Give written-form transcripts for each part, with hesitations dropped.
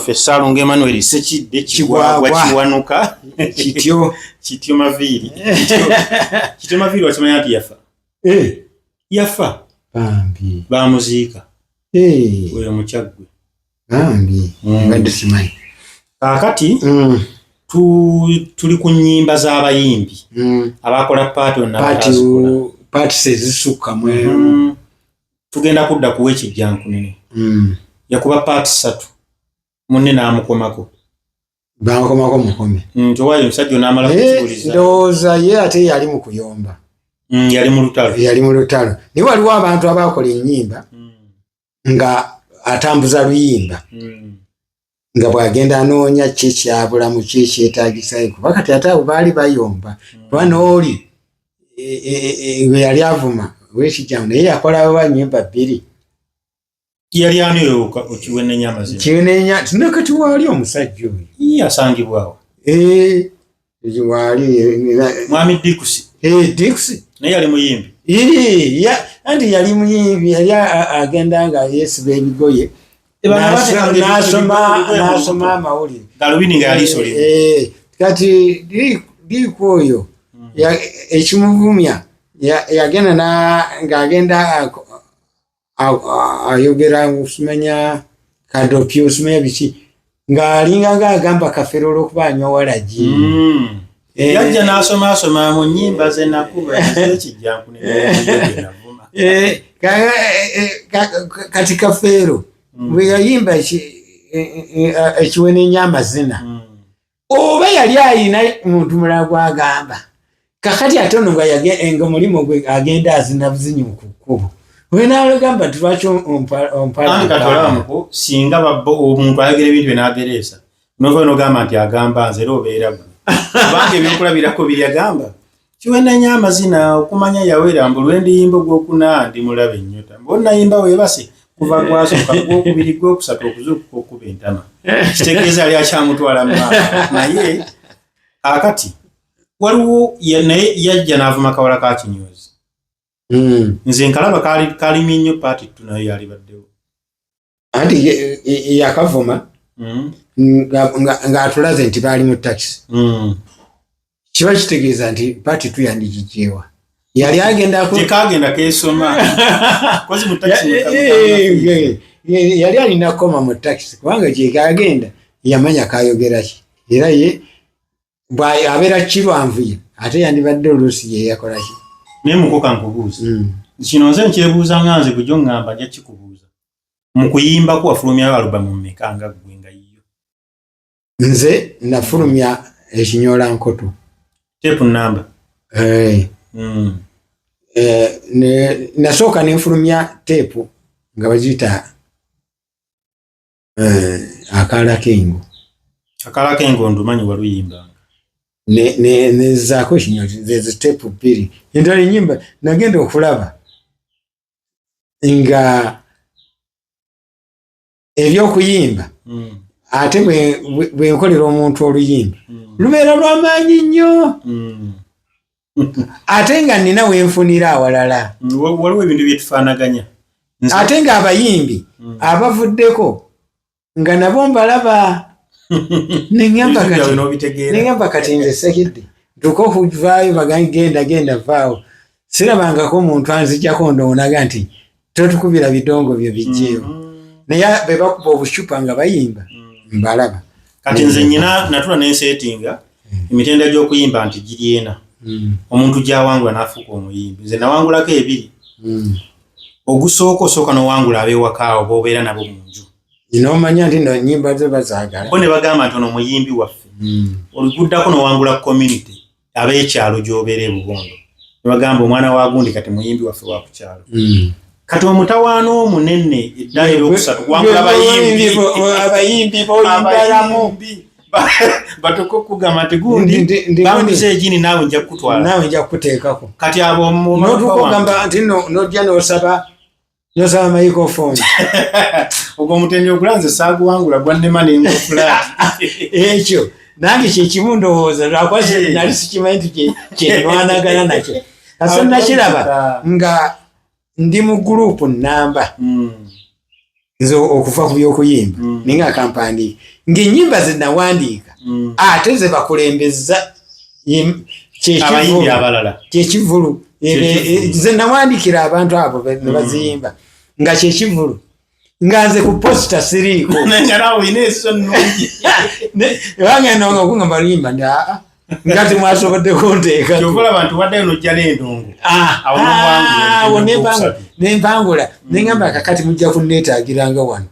Waffe Ssaalongo Emmanuel Ssekidde Kigwagwa Kiwanuka. Kityo. Kityo Maviiri. Kityo Maviiri wakimanya nti yafa? Eh. Yafa. Bambi. Bamuziika. Eh. Oyo mu Kyaggwe. Bambi. Mbadde simanyi. Kaakati tuli ku nnyimba z'abayimbi abakola paati onna. Paati ezisukka mu. Tugenda kudda kuwa ekijjankunene. Yakuba paati 3. Munne n'amukomako. Bamukomako mukome. Nti owaayo omusajja onaamala kukibuliza. Ndowooza ye ate yali mu kuyomba. Yali mu lutalo. Yali mu lutalo. Naye waliwo abantu abakola ennyimba nga atambuza luyimba. Nga bw'agenda anoonya ki ekyabulamu, ki ekyetaagisayo. Kuba kati ate abo baali bayomba. Kuba n'oli bwe yali avuma w'ekijjangu naye yakolawo nnyimba 2. Yali ani oyo okiwenenya amazima? Kiwenenya, tinakati waali omusajja oyo. Ye asangibwawo. Waali, Mwami Dikusi. Dikusi. Naye yali muyimbi. Anti yali muyimbi, yali agenda nga yeesiba ebigoye. N'asoma amawulire. Galubindi nga yali isolero. Kati Diku oyo, ekimuvumya, yagenda ng'agenda ayogera osimanya kadopyo osimanya biki ng'alinga ng'agamba Kafeero olw'okuba anywa walagi. Yajja n'asomaasoma mu nnyimba ze nakuba ekijjankunene. Kati Kafeero bwe yayimba ekiwenenya amazina oba yali ayina muntu mulala gw'agamba kakati ate ono nga omulimu gwe agenda azina buzinyi ku kkubo. Wenaalugamba nti lwaki ompala Anti kati olaba muko, singa omuntu ayogera ebintu bye n'abereesa, n'ova n'ogamba nti agamba nze era obeera gwe. Kubanga ebyokulabirako biri agamba, kiwenenya amazina okumanya yawera mbu lwe ndiyimba ogwokuna ndi mulabe ennyota. Mbu onnayimba weebase kuva gwasooka gwokubiri gwokusatu okuzuukuka okuba entama. Kitegeeza yali akyamutwala mu maaso. Naye kaakati waliwo naye yajja n'avuma kawala ka kinyozi. Nze nkalaba kalimye nnyo paati 2 nayo yalibaddewo. Anti yakavuma ng'atulaze nti baali mu takisi. Kiba kitegeeza nti paati 2 yandigigyewa. Yali agenda ku- Tekagenda keesoma. Kozi mu takisi Yali alina kukoma mu takisi kubanga gye kagenda yamanya kayogera ki. Era ye abeera kirwanvuye ate yandibadde oluusi ye yakola ki. Naye mukoka nkubuuza. Kino nze nkyebuuza nga nze bulijjo ŋŋamba nja kikubuuza. Mu kuyimbako wafulumyayo alubamu mmeka nga ggwe nga yiyo? Nze nafulumya ekinyoola nkoto. Teepu nnamba. Nasooka ne nfulumya teepu nga bagiyita akaala k'engo. Akaala k'engo ndumanyi waluyimbanga. Nezaako ekinyoola, zezo teepu 2. Endala ennyimba nagenda okulaba nga ebyokuyimba ate bwe nkolera omuntu oluyimba lubeera lw'amaanyi nnyo. Ate nga nnina we nfunira awalala. Waliwo ebintu bye tufaanaganya. Ate ng'abayimbi abavuddeko nga nabo mbalaba. Ebintu byabwe n'obitegeera. Neŋŋamba kati nze Ssekidde ntuuke okuvaayo bagambe genda, genda vaawo. Sirabangako omuntu anzijjako ndowooza nti totukubira bidongo byo bijjeewo. Naye be bakuba obucupa nga bayimba, mbalaba. Kati nze nnyina natula ne nseetinga emitendera gy'okuyimba nti giri ena. Omuntu gy'awangula n'afuuka omuyimbi. Nze nawangulako 2. Ogusooka osooka n'owangula ab'ewaka oba obeera nabo mu nju. N'omanya nti nno ennyimba ze bazaagala. Bo ne bagamba nti ono muyimbi waffe. Oluguddako n'owangula community ab'ekyalo gy'obeera e Bubondo. Ne bagamba omwana wa gundi kati muyimbi waffe wa ku kyalo. Kati omutawaana omunene eddaala eryokusatu kuwangula abayimbi. Abayimbi b'oyimbalamu. Abayimbi. Batuuka okugamba nti gundi, banguze egini naawe nja kukutwala. Naawe nja kukuteekako. Kati abo mu- N'otuuka okugamba nti nno n'ojja n'osaba microphone. Ogwo omutendera ogulanze saaguwangula gwannema n'engofulaati. Ekyo nange kye kimu ndowooza lwakuba nali sikimanyi nti kye nnwanagana nakyo. Kase nakiraba nga ndi mu gurupu nnamba. Nze okuva ku byokuyimba naye nga kampandiika ng'ennyimba ze nawandiika ate ze bakulembeza Abayimbi abalala. Kyekivulu. Kyekivulu. Ze nawandiikira abantu abo ne baziyimba nga kyekivulu, nga nze ku poster siriiko. Naye nga naawe olina enso nnungi. Bagenda nga okungamba luyimba ndi aa, nga temwasobodde kunteeka. Kyova olaba nti waddayo n'ojja n'endongo. Ah, Awo n'owangula ah, awo omutendera nempangula ogwokusatu. Nempangula nengamba kakati mujja kunneetaagiranga wano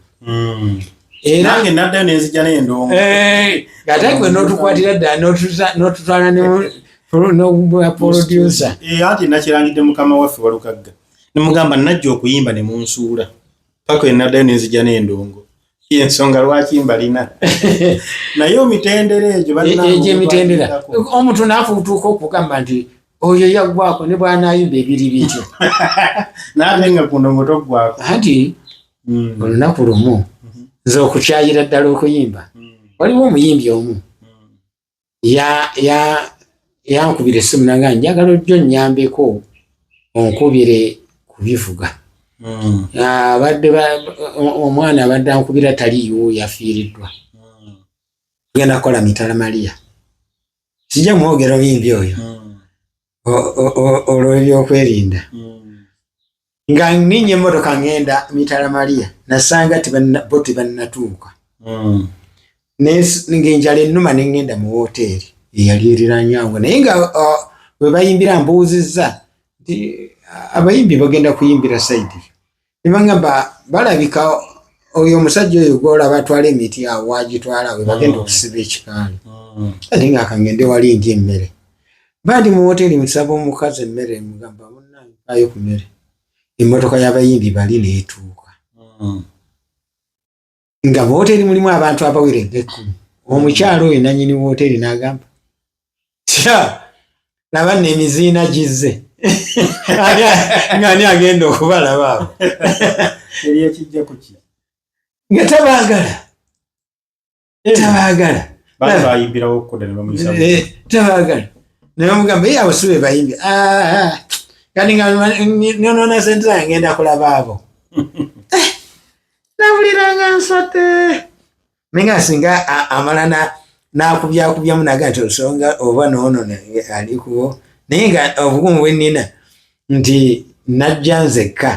era. Nange naddayo nenzija n'endongo. Eh, ate gwe n'otukwatira ddala n'otutwala n'obwa producer. Eh, anti nakirangidde mukama waffe Walukagga, nemugamba najja okuyimba ne munsuula paka enaddayo nenzija n'endongo, yensonga lwaki mbalina. Naye emitendera egyo bannange, Egyo emitendera omukwatindako. Omuntu naafuutuuka okugamba nti oyo yaggwako ne bw'anaayimba ebiri bityo. Naate nga ku ndongo toggwako. Anti olunaku lumu nze okukyayira ddala okuyimba, waliwo omuyimbi omu yankubira essimu nanga njagala ojjo nnyambeko onkubire ku bivuga. Abadde omwana abadde ankubira taliiwo, yafiiriddwa. Tugenda kukola Mitala Maria, sijja mwogera omuyimbi oyo olw'ebyokwerinda. Nga nninnya emmotoka ngenda Mitala Maria, nasanga bo tebannatuuka. Ng'enjala ennuma, ne ŋŋenda mu woteeri eyali eriraanyawo, naye nga we bayimbira mbuuzizza nti abayimbi bagenda kuyimbira side, ne bagamba balabika oyo omusajja oyo gwolaba atwala emiti awo wagitwala we bagenda okusiba ekikaali. Ate nga akangende wali ndi emmere, bandi mu woteeri nsaba omukazi emmere, mugamba munnange mpaayo ku mmere. Emmotoka y'abayimbi bali n'etuuka nga mu woteeri mulimu abantu abawera ng'ekkumi. Omukyalo oyo nanyini woteeri n'agamba, tya laba nno emiziina gizze. Ng'ani agenda okubalaba abo? Eri ekijja kuki? Nga tabaagala, tabaagala. Baali bayimbirawo okudda ne bamuyisa. Eh, tabaagala. Naye bamugamba, ye abo si be bayimbi. Ah, ah. Kati nga nyonoona sente zange ngenda kulaba abo. Eh, nawuliranga nswadde, naye nga singa amala n'akubyakubyamu naga nti osonga oba noono alikuwo, naye nga obugumu bwe nnina nti najja nzekka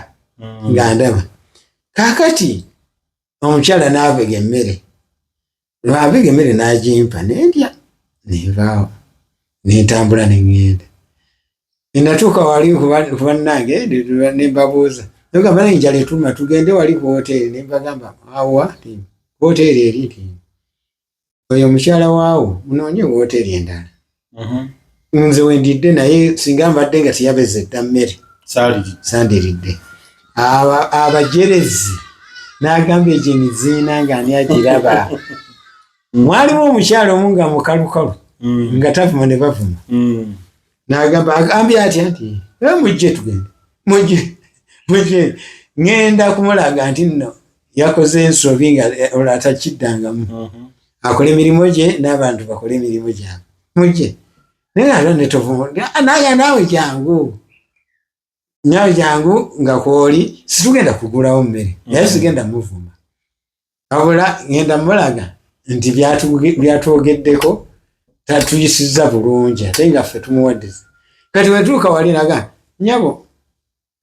nga ndaba kaakati omukyala n'avega emmere, lwavega emmere n'agimpa nendya, nenvaawo nentambula neŋŋenda. Nenatuuka wali ku bannange nembabuuza, nogamba naye njala etuma, tugende wali ku woteeri. Nembagamba awa woteeri eri nti oyo omukyala waawo munoonye woteeri endala. Nze wendidde, naye singa mbadde nga teyabeze dda mmere sandiridde. Abajerezi n'agamba egyo emiziina nga ani agiraba? Mwalimu omukyala omu nga mukalukalu nga tavuma ne bavuma. N'agamba agambye atya nti, "Eh, mujje tugende, mujje, mujje, ŋŋenda kumulaga nti nno yakoze ensobi nga olwo atakiddangamu, akole emirimu gye n'abantu bakole emirimu gyabwe, mujje." Naye ate netovuma naye, naawe jangu, naawe jangu nga kwoli situgenda kugulawo mmere, naye sigenda muvuma, wabula ngenda mulaga nti byatwogeddeko tatuyisizza bulungi, ate nga ffe tumuwadde. Kati wetuuka wali naga nyabo,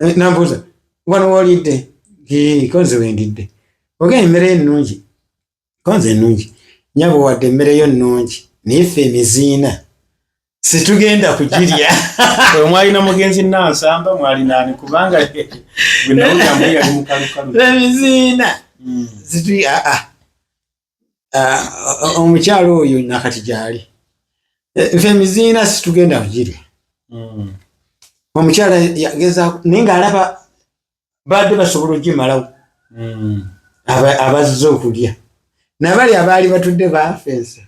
eh, nambuuza wano wolidde? Ko nze wendidde. Ogenda emmere ennungi? Ko nze ennungi. Nyabo, wadde emmere yo nnungi, naye ffe emiziina situgenda kugirya. Mwalina mugenzi Nansamba, mwalinaani? Kubanga bwe nawulira mbu yali mukalukalu. Emiziina situ aa. Ah, omukyalo oyo nakati gyali. Eh, nfe emiziina situgenda kugirya. Omukyala yagezaako naye ng'alaba badde basobola ogimalawo. Abazze okulya nabali abaali batudde bafensa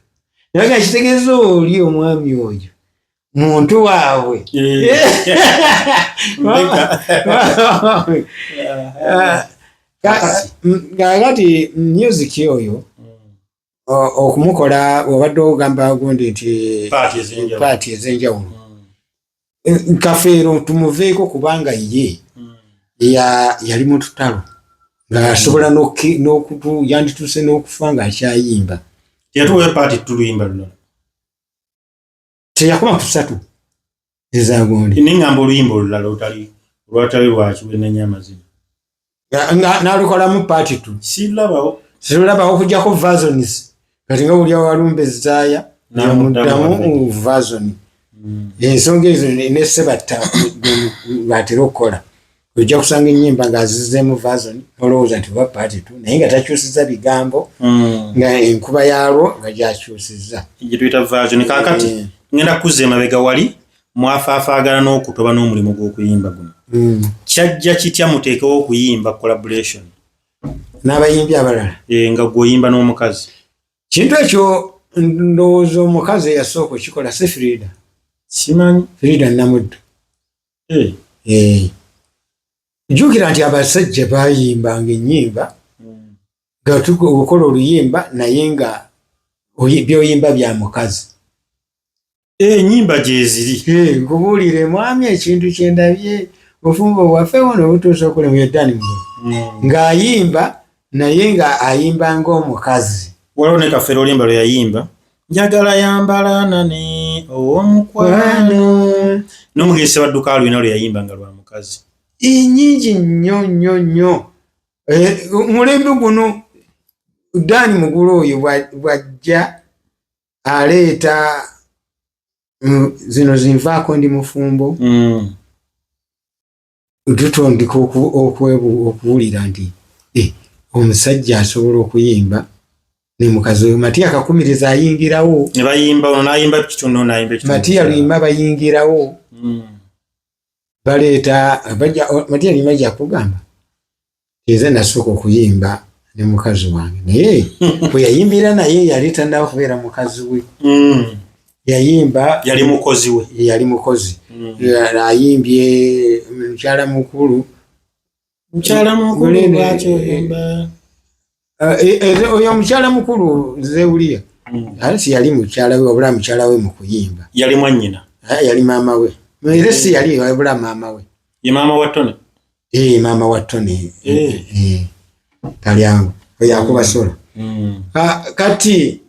naye nga kitegeeza oli omwami oyo muntu waabwe. Mbega. Kakati music oyo okumukola obadde ogamba gundi nti Part ez'enjawulo. Part ez'enjawulo. Kafeero tumuveeko kubanga ye yali mu tutalo. Ng'asobola n'okutu yandituuse n'okufa ng'akyayimba. Teyatuwayo part two luyimba lulala. Teyakoma ku ssatu ezagundi. Neŋŋamba oluyimba olulala olutali olwatali lwakiwenenya amazina. N'alukolamu part two. Sirulabawo. Sirulabawo okuggyako versions. Kati nga buli awalumba ezzaaya yamuddamu version. Ensonga ezo ne Ssebatta lwatera okukola. Ojja kusanga ennyimba ng'azizzeemu version olowooza nti oba part two naye nga takyusiza bigambo nga enkuba yaalwo nga gyakyusizza. Gye tuyita version. Kaakati ngenda kuzza emabega wali mwafaafaagana n'okutoba n'omulimu gw'okuyimba guno. Kyajja kitya muteekewo okuyimba collaboration? N'abayimbi abalala. Nga gw'oyimba n'omukazi. Kintu ekyo ndowooza omukazi eyasooka okikola si Frida. Simanyi. Frida Namuddu. Jjukira nti abasajja baayimbanga ennyimba nga okola oluyimba naye nga by'oyimba bya mukazi. Ennyimba gyeziri. Nkubuulire mwami ekintu kye ndabye obufumbo bwaffe buno butuuse okulema Dani Mugulu. Ng'ayimba naye nga ayimba ng'omukazi. Waliwo ne Kafeero oluyimba lwe yayimba. Njagala yambalanane ow'omukwano. N'omugenzi Ssebadduka alwina lwe yayimba nga lwa mukazi. Nnyingi nnyo nnyo nnyo. Omulembe guno Dani Mugulu oyo bw'ajja aleeta zino zinvaako ndi mufumbo. Tutandika okuwulira nti omusajja asobola okuyimba ne mukazi we. Matiya Kakumiriza ayingirawo. Ne bayimba ono n'ayimba kitundu n'ayimba ekitundu. Matiya Luyima bayingirawo. Baleeta Matiya Luyima ajja kugamba nze nasooka okuyimba ne mukazi wange naye bwe yayimbira naye yali tannaba kubeera mukazi we. Yayimba yali mukozi we. Yali mukozi. Ayimbye mukyala mukulu. Mukyala mukulu bw'atyo yimba. Oyo omukyala mukulu Zewuliya. Ate si yali mukyala we wabula mukyala we mu kuyimba. Yali mwannyina. Yali maama we. Era si yali wabula maama we. Ye maama wa Tone? Maama wa Tone. Kalyango. Oyo akuba sola. Kati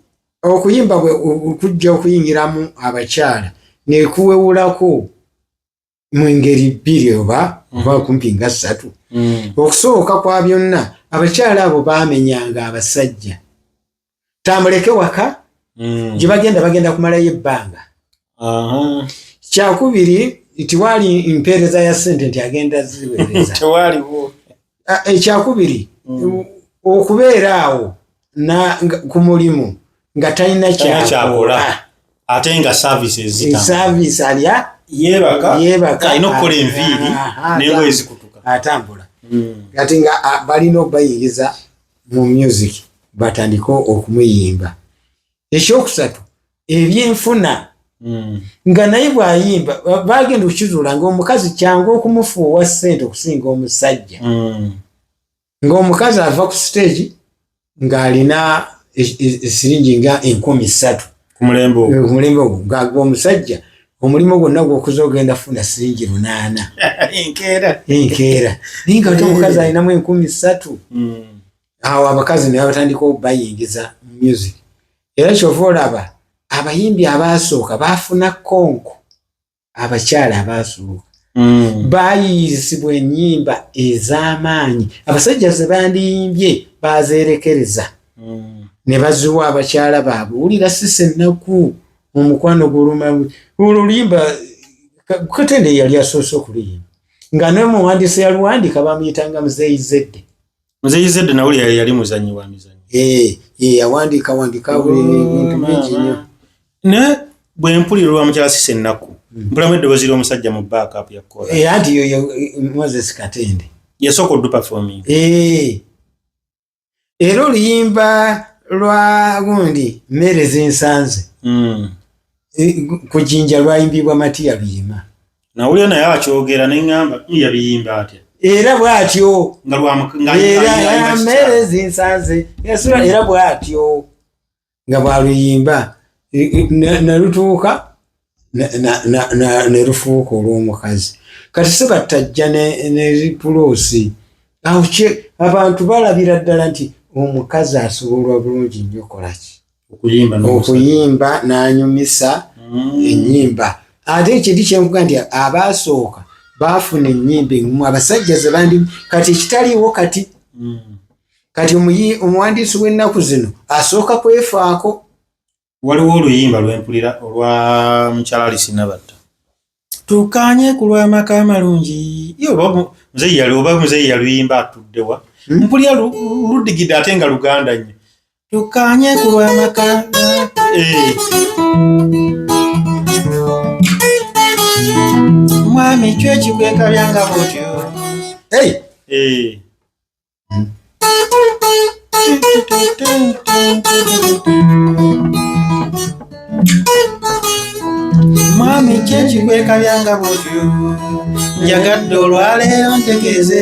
okuyimba bwe kujja okuyingiramu abakyala ne kuwewulako mu ngeri bbiri oba kumpi nga ssatu. Okusooka kwa byonna abakyala abo baamenyanga abasajja. Tamuleke waka gye bagenda bagenda kumalayo ebbanga. Kyakubiri tiwali mpeereza ya ssente nti agenda ziweereza. Tewaliwo. Ekyakubiri okubeera awo ku mulimu nga talina kyakola. Ate nga services zitambula. Service alya yeebaka alina okukola enviiri n'engoye zikutuka. Atambula. Kati nga balina okubayingiza mu music batandike okumuyimba. Ekyokusatu ebyenfuna nga naye bw'ayimba bagenda okukizuula ng'omukazi kyangu okumufuuwa ssente okusinga omusajja. Ng'omukazi ava ku stage ng'alina esiringi nga 3,000. Ku mulembe ogwo. Ku mulembe ogwo. Ng'agwa omusajja omulimu gwonna gw'okuza ogenda kufuna siringi 800. Enkeera. Enkeera. Naye nga ate omukazi alinamu 3,000. Awo abakazi ne batandika okubayingiza mu music. Era ky'ova olaba abayimbi abaasooka baafuna konko abakyala abaasooka. Baayiyizibwa ennyimba ez'amaanyi. Abasajja ze bandiyimbye baazeerekereza. Ne baziwa abakyala baabwe. Wulira sisi ennaku omukwano guluma. Olwo oluyimba Katende yali asoose okuluyimba. Nga n'omuwandiisi yaluwandiika bamuyitanga Muzeeyi Zedde. Muzeeyi Zedde nawulira yali muzannyi wa mizannyo. Yawandiika wandiika ebintu bingi nnyo. Naye bwe mpulira olwa mukyala Sisi ennaku, mpulamu eddoboozi ly'omusajja mu backup ya chorus. Anti yoyo Moses Katende. Yasooka oduperforming. Era oluyimba lwa gundi Mmere zinsanze. Ku Jjinja lwayimbibwa Matiya Luyima. Nawulira naye akyogera ne ŋŋamba yabiyimba atya. Era bw'atyo. Nga lwa nga era mmere zinsanze. Yasula era bw'atyo. Nga bw'aluyimba ne lutuuka ne lufuuka olw'omukazi. Kati Sebatta ajja ne puloosi. Awo abantu balabira ddala nti omukazi asobolwa bulungi nnyo kolaki okuyimba n'anyumisa ennyimba. Ate ekindi kyenkuga nti abaasooka baafuna ennyimba eŋŋumu abasajja ze bandi kati ekitaliiwo kati. Kati omuwandiisi w'ennaku zino asooka kwefaako. Waliwo oluyimba lwempulira olwa mukyala Alice Nabatta, tukanye ku lw'amaka amalungi. Ye oba muzeeyi yaluyimba atuddewa? Mpulira ludigidde ate nga Luganda nnyo. Tukanye ku lw'amaka. Mwami kyo ekikwekabya nga bwotyo. Mwami ki ekikwekabyanga bwotyo, njagadde olwaleero ntegeeze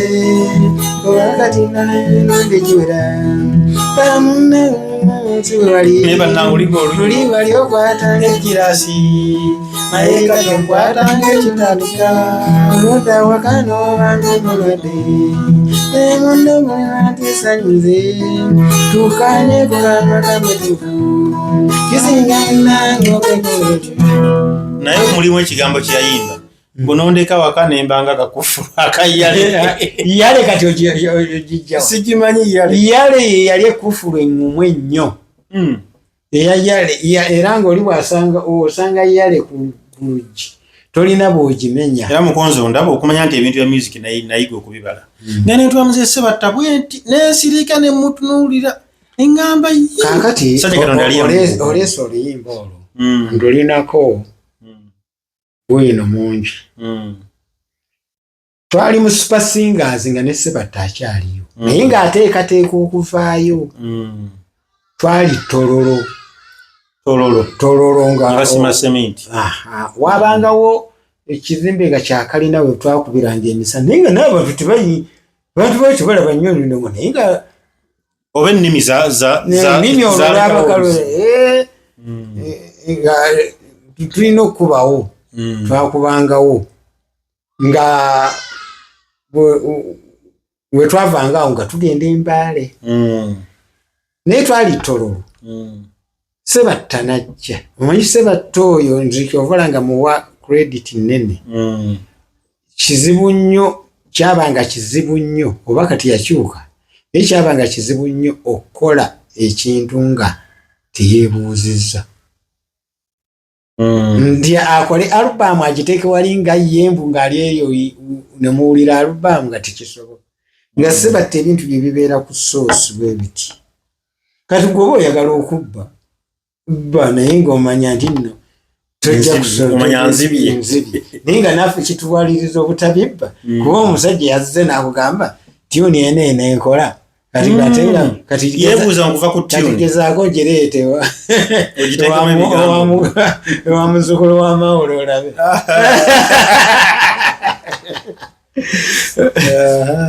olwakati nandigiwera luli wali okwatanga egirasi naye kati okwatanga ekitandika oludda waka n'obanga omulwadde emunno mulimantisanyuze tukanye kulamaka mwetufu kisinga nange okekolotyo. Naye mulimu ekigambo kyeyayimba bunondeka waka nembanga kakufulu akayale. Yale kati ogijjawa? Sigimanyi yale. Yale ye yali ekufulu eŋŋumu ennyo eya yale era ng'oli bw'asanga osanga yale ku luggi tolina bw'ogimenya. Era mukonzi ondaba okumanya nti ebintu bya music nayiga okubibala. Nga nentwamuze Sebatta bwenti nensirika nemutunuulira eŋŋamba ye. Kaakati Sajja Katonda yali yamukuuma. Oleese oluyimba olwo ndulinako bwino mungi. Twali mu Super Singers nga ne Sebatta akyaliyo naye ng'ateekateeka okuvaayo. Twali Tororo. Tororo. Tororo nga basima sementi. Aha, wabangawo ekizimbe nga kyakalina we twakubiranga emisana naye nga n'abantu tebayi abantu baali tebalaba nnyo ndongo naye nga oba ennimi ennimi olwo olwabakalu nga tulina okukubawo. Twakubangawo nga we twavanga awo nga tugenda Embaale naye twali Tororo. Sebatta najja, omanyi Sebatta oyo nze kyovola nga muwa credit nnene. Kizibu nnyo, kyabanga kizibu nnyo oba kati yakyuka, naye kyabanga kizibu nnyo okukola ekintu nga teyeebuuzizza. Nti akole alubamu agiteeke wali nga yembu ng'ali eyo nemuwulira alubamu nga tekisoboka nga Sebatta ebintu bye bibeera ku source bwe biti. Kati gwe oba oyagala okubba bba naye ng'omanya nti nno tojja Omanya nzibye. Nzibye naye nga naffe kituwaliriza obutabibba kuba omusajja yazze n'akugamba tune eno eno enkola kati ngatenga kati yeebuuza nkuva ku kati tune gezaako gireete ogiteekemu ebigambo. Ewa muzukulu w'amawulo olabe.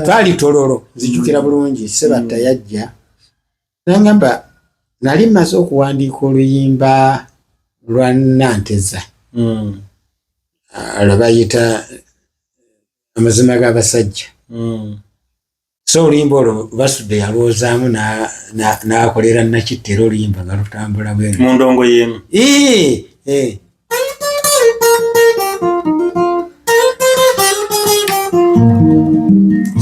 Twali Tororo, nzijukira bulungi Sebatta yajja nangamba nali mmaze okuwandiika oluyimba lwa Nanteza lwe bayita Amazima g'Abasajja. So oluyimba olwo Basudde yalwoozaamu n'akolera Nakitta era oluyimba nga lutambula bwe mu ndongo y'emu. Ii, eh.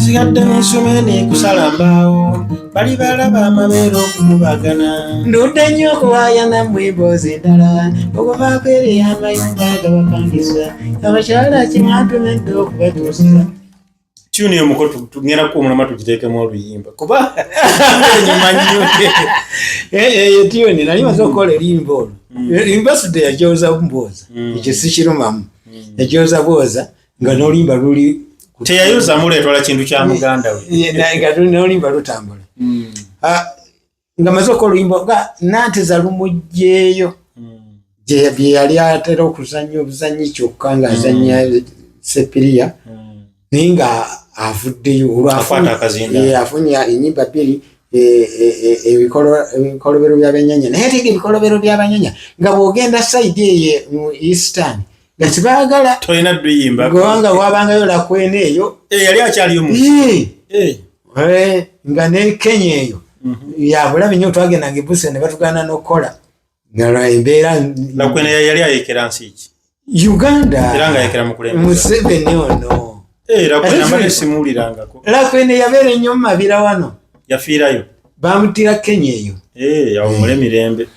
Sigadde n'ensumeni kusala mbaawo bali balaba amabeere okukubagana. Ndudde nnyo okuwaaya nammwe emboozi endala okuvaako eri amayumba agabapangisa abakyala kimwantumedde okubatuusa. Tune eyo muko tugenda kuwumulama tugiteekemu oluyimba kuba enyuma nnyo. Eyo tune nali maze okukola erimba olwo Basudde yagyoza mbwoza ekyo sikirumamu yagyoza bwoza nga n'oluyimba luli Teyayozamu leetwala kintu kya muganda we. Nga n'oluyimba lutambula. Ah, nga maze okukola oluyimba nga Nanteza lumugjeeyo bye yali atera okuzannya obuzannyi kyokka ng'azannya sepiriya naye nga avuddeyo olwo Akwata akazindaalo. Afunye ennyimba bbiri ebikolobero by'Abanyanya naye ate nga ebikolobero by'Abanyanya nga bw'ogenda side eyo mu Eastern nga tebaagala Tolina luyimba kubanga wabangayo lakwena eyo. Eh, yali akyaliyo mu Yee. Nga ne Kenya eyo yabulabe nnyo, twagendanga e Busia ne batugaana n'okukola nga embeera. Lakwene yali ayekera nsi ki? Uganda. Era nga ayekera mukulembeza Museveni ono. Lakwene mbadde simuwulirangako. Lakwene yabeera ennyo mu Mabira wano. Yafiirayo? Bamutira Kenya eyo. Awummule mirembe.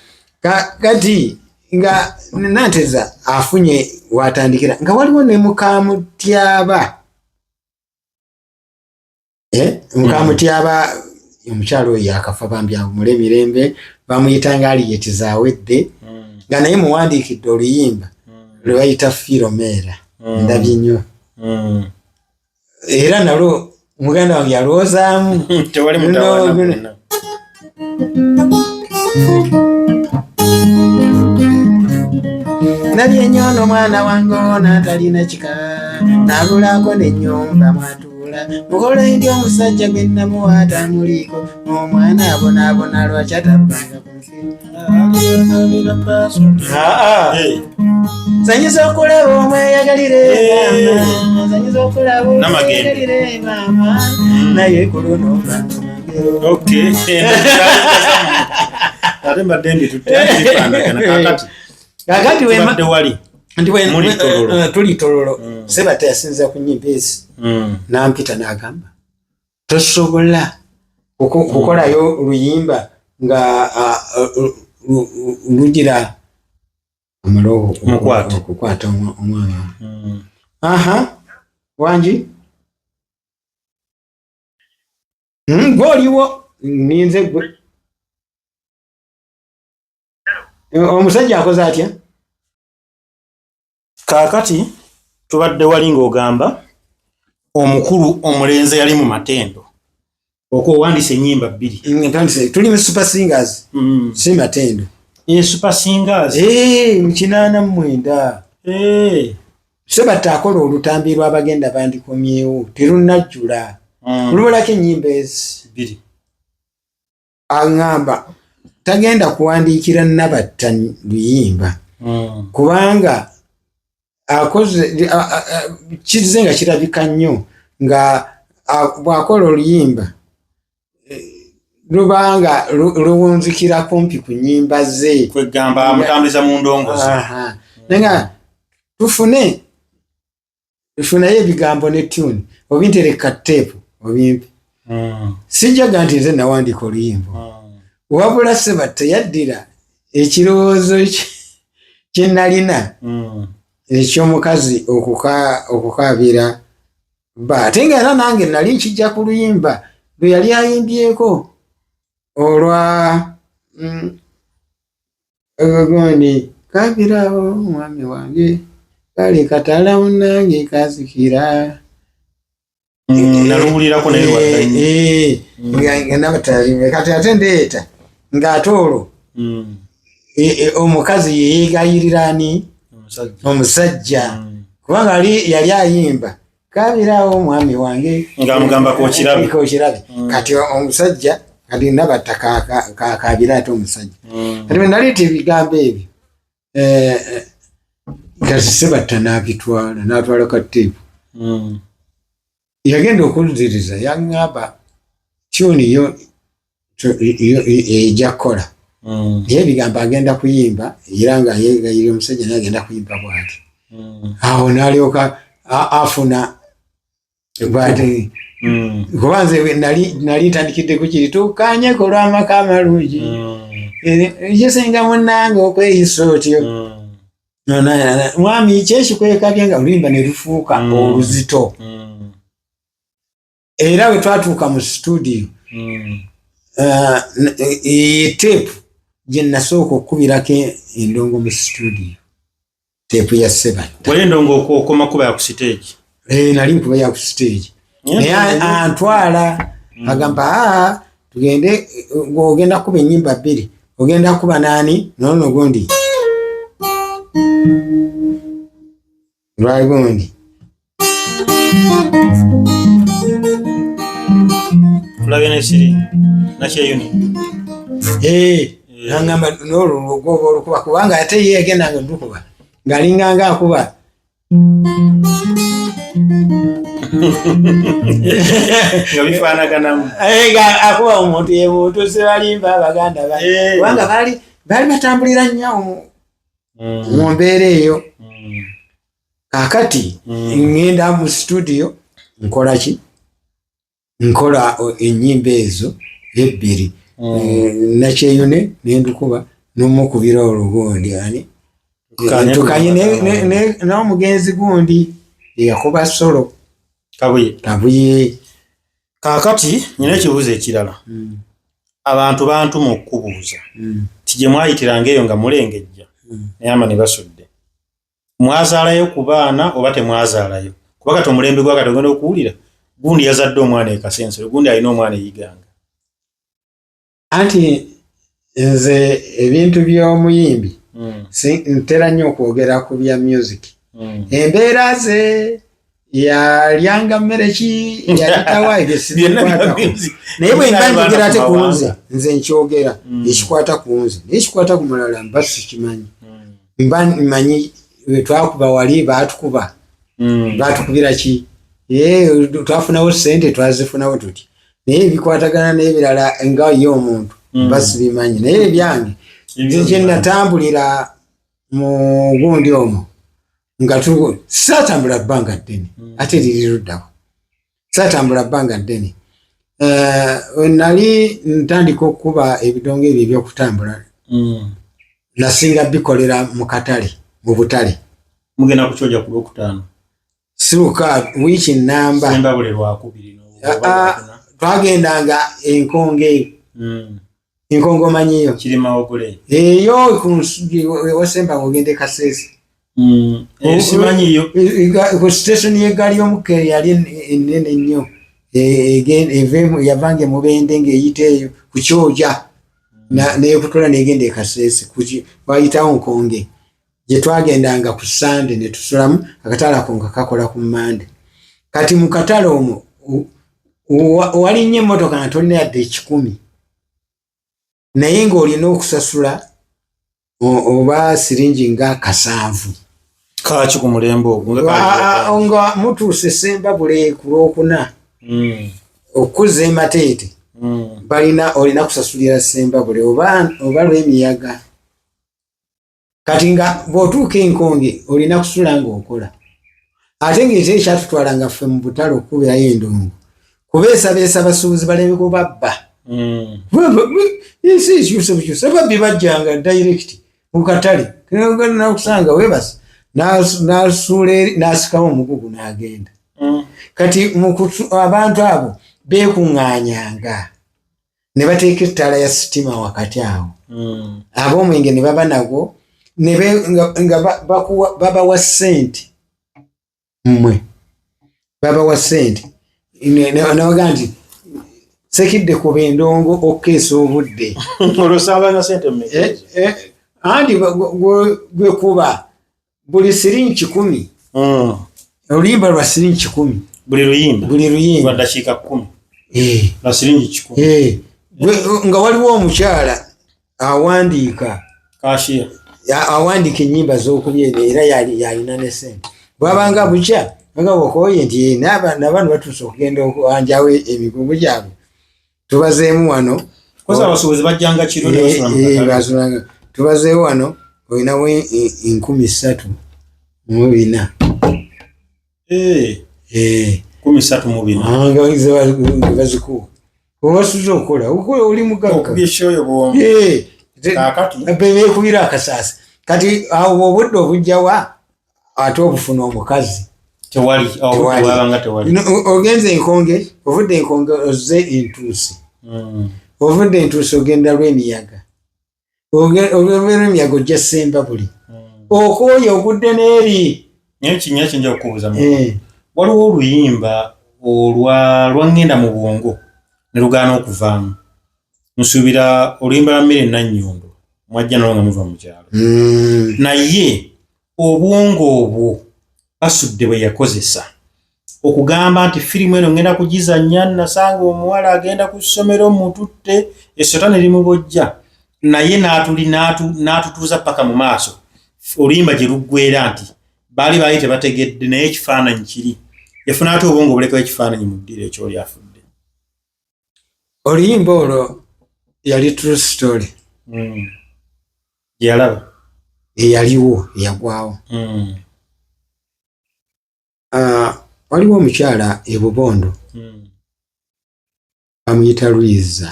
Kati nga Nanteza afunye watandikira, nga waliwo ne Mukamutyaba, Mukamutyaba omukyalo oyo akafa, bambi awummule mirembe, bamuyitanga Aliyeti Zawedde, nga naye muwandiikidde oluyimba lwe bayita Firomeera, ndabye nnyo, era nalwo muganda wange yalwoozaamu. Tewali mutawaana gwonna. Nabye nnyo n'omwana wange ono atalina kika, nalulako n'ennyumba mwatuula, mukola ndi omusajja gwe namuwa atamuliiko, omwana abonaabona lwaki atabbanga ku nsi. Sanyusa okulaba omweyagalire maama, sanyusa okulaba omweyagalire maama, naye ku luno Okay. Ate mbadde mbitutte bifaanagana kakati. Kakati tubadde wali nti Muli Tororo. Tuli Tororo. Sebatta yasinza ku nnyimba ezi, nampita n'agamba tosobola kukolayo luyimba nga lugira amale Mukwate. okukwata omwana. Aha, wangi. Gwe oliwo, ninze gwe. Omusajja akoze atya? Kaakati tubadde wali ng'ogamba omukulu omulenzi yali mu Matendo, okwo owandiisa ennyimba bbiri. Ntandise, tuli mu Super Singers, si Matendo. Super Singers. Mu 89. Sebatta akola olutambi lw'abagenda bandikomyewo, terunnajjula, lubulako ennyimba ezi bbiri. Aŋŋamba tagenda kuwandiikira Nabatta luyimba kubanga akoze kizze nga kirabika nnyo nga bw'akola oluyimba, lubanga luwunzikira kumpi ku nnyimba ze. Kwegamba amutambuliza mu ndongozi. Aha. Naye nga tufuneyo ebigambo ne tune, obintereka tape obimpe. Sijjaga nti nze nawandiika oluyimba, wabula Sebatta yaddira ekirowoozo kye nalina ekyomukazi okukaabira bba, ate nga era nange nali nkijja ku luyimba lwe yali ayimbyeko olwa gundi, kabirawo omwami wange kale katala munange kazikira. Naluwulirako naye lwadda nnyo. Nga nabatali kati ate ndeeta ng'ate olwo omukazi yeegayirira ani? Omusajja. Omusajja. Kubanga ali yali ayimba kabirawo omwami wange Ng'amugamba kookirabe. Kookirabe. Kati omusajja, kati Nabatta kakabira ate omusajja. Kati bwe naleeta ebigambo ebyo, kati Sebatta n'abitwala, n'atwala ka teepu. Yagenda okunziriza yaŋŋamba tune yo ejja kukola, naye ebigambo agenda kuyimba era nga yeegayirira omusajja, naye agenda kuyimba bw'ati. Awo n'alyoka afuna bw'ati, kuba nze nali ntandikidde ku kiri tukanyeko olw'amaka amalungi, kisinga munnange okweyisa otyo. Mwami kyekikwekabye nga oluyimba ne lufuuka oluzito. Era bwe twatuuka mu studio, teepu gye nasooka okukubirako endongo mu studio, teepu ya Sebatta. Wali endongo okoma kuba ya ku stage? Nali nkuba ya ku stage, naye antwala agamba, aa tugende, ogenda kuba ennyimba bbiri, ogenda kuba naani nono gundi lwali gundi. Tulabye nesiri nakyeyuni. Nangamba nolwo lwogoba olukuba, kubanga ate ye yagendanga ndukuba ng'alinganga akuba. Nga bifaanaganamu. Nga akuba omuntu ye muntu, sebalimba abaganda ba kubanga baali batambulira nnyo mu mbeera eyo. Kaakati ŋŋenda mu studio, nkola ki? Nkola ennyimba ezo ebbiri. Nakyeyune nendukuba nomukubira olugundi ani Tukanye. Tukanye n'omugenzi gundi eyakuba solo. Kabuye. Kabuye. Kaakati nyina ekibuuzo ekirala. Abantu bantuma okukubuuza ti gye mwayitiranga eyo nga mulengejja naye ama ne basudde, mwazaalayo ku baana oba temwazaalayo? Kuba kati omulembe gwa kati ogenda okuwulira gundi yazadde omwana e Kasensero, gundi alina omwana eyiganga. Anti nze ebintu by'omuyimbi ntera nnyo okwogera ku bya music. Embeera ze, yalyanga mmere ki, yalitawa, ebyo Byonna bya sibikwatako. music. Naye bwe mba Abaana njogera ate ku ku nze, mawanga. nze nkyogera ekikwata ku nze, naye ekikwata ku mulala mba sikimanyi. Mba mmanyi bwe twakuba wali baatukuba, batukubira ki, twafunawo sente, twazifunawo tuti, naye ebikwatagana n'ebirala nga ye omuntu mba sibimanyi. Naye ebyange nze kye natambulira mu gundi omwo nga saatambula bbanga ddene, ate liri luddawo, saatambula bbanga ddene. We nali ntandika okukuba ebidongo ebyo ebyokutambula, nasinga bikolera mu katale, mu butale. Mugenda kukyojja ku Lwokutaano? Siruka wiiki namba. Sembabule Lwakubiri Ah, ah, twagendanga Enkonge. Enkonge omanyiyo? Kiri Mawogole. Eyo wasemba ng'ogenda e Kaseese. Simanyiyo. Ku station y'eggaali y'omukka yali ennene ennyo, yavanga e Mubende ng'eyita eyo ku Kyoja, n'ekutula n'egenda e Kaseese, wayitawo Nkonge gye twagendanga ku Sande ne tusulamu. Akatale ako nga kakola ku Mande. Kati mu katale omwo walinnya emmotoka nga tolina yadde 100, naye ng'olina okusasula oba siringi nga 700. Kaki ku mulembe ogwo nga kali Nga mutuuse Sembabule ku Lwokuna okuzza emateete, balina olina kusasulira Sembabule oba Lwemiyaga. Kati nga bw'otuuka Enkonge olina kusula ng'okola, ate ng'ekyo ekyatutwalanga ffe mu butale okukubirayo endongo kubeesabeesa basuubuzi baleme kubabba. Ensi ekyuse bukyuse, babbi bajjanga direct mu katale, nakusanga weebase, n'asuula eri, n'asikawo omugugu n'agenda. Kati abantu abo beekuŋŋaanyanga ne bateeka ettaala ya sitima wakati awo, ab'omwenge ne baba nagwo nga babawa ssente, mmwe babawa ssente nabaga nti sekidde kuba endongo okukeesa obudde. Olwosabanga sente mmeka ezo? Anti gwe kuba buli siringi 100. Oluyimba lwa siringi 100. Buli luyimba? Buli luyimba. Lwa dakiika 10? Lwa siringi 100. Nga waliwo omukyala awandiika. Kashiya. Awandiika ennyimba z'okubya era yalina ne sente. Bwabanga bukya nga bwokoye nti n'abaana batuuse okugenda okuwanjawo emigugu gyabwe, tubazeemu wano. Koza abasuubuzi bajjanga kiro ne basula mu katale. Basulanga. Tubazeewo wano, olinawo 3400. 3400. Ah, nga nga bazikuwa obasuze okukola, okola oli mugagga. Okubye ekyoyo bwombi. Kaakati? Beekubira akasaasi. Kati awo obudde obujjawa ate obufuna omukazi? Tewali awo. Tewali. Wabanga tewali. No, ogenze Enkonge, ovudde Enkonge ozze Entuusi, ovudde Entuusi ogenda Lwemiyaga, ova Lwemiyaga ojja Sembabule, okooye ogudde n'eri. Naye kinya kyenja okukubuuza mu waliwo oluyimba olwa lwaŋŋenda mu bwongo ne lugaana okuvaamu. Nsuubira oluyimba lwa Mmere Nannyondo mwajja nalwo nga muva mu kyalo, naye obwongo obwo Basudde bwe yakozesa okugamba nti firimu eno ngenda kugizannya, nasanga omuwala agenda ku ssomero mututte essota ne limubojja, naye n'atuli n'atutuuza paka mu maaso oluyimba gye luggwera nti baali baali tebategedde, naye ekifaananyi kiri Yafuna ate obwongo obulekawo ekifaananyi mu ddiiro ekyoli afudde. Oluyimba olwo yali true story. Gyeyalaba. Eyaliwo, eyagwawo. Waliwo omukyala e Bubondo. Bamuyita Lwiza.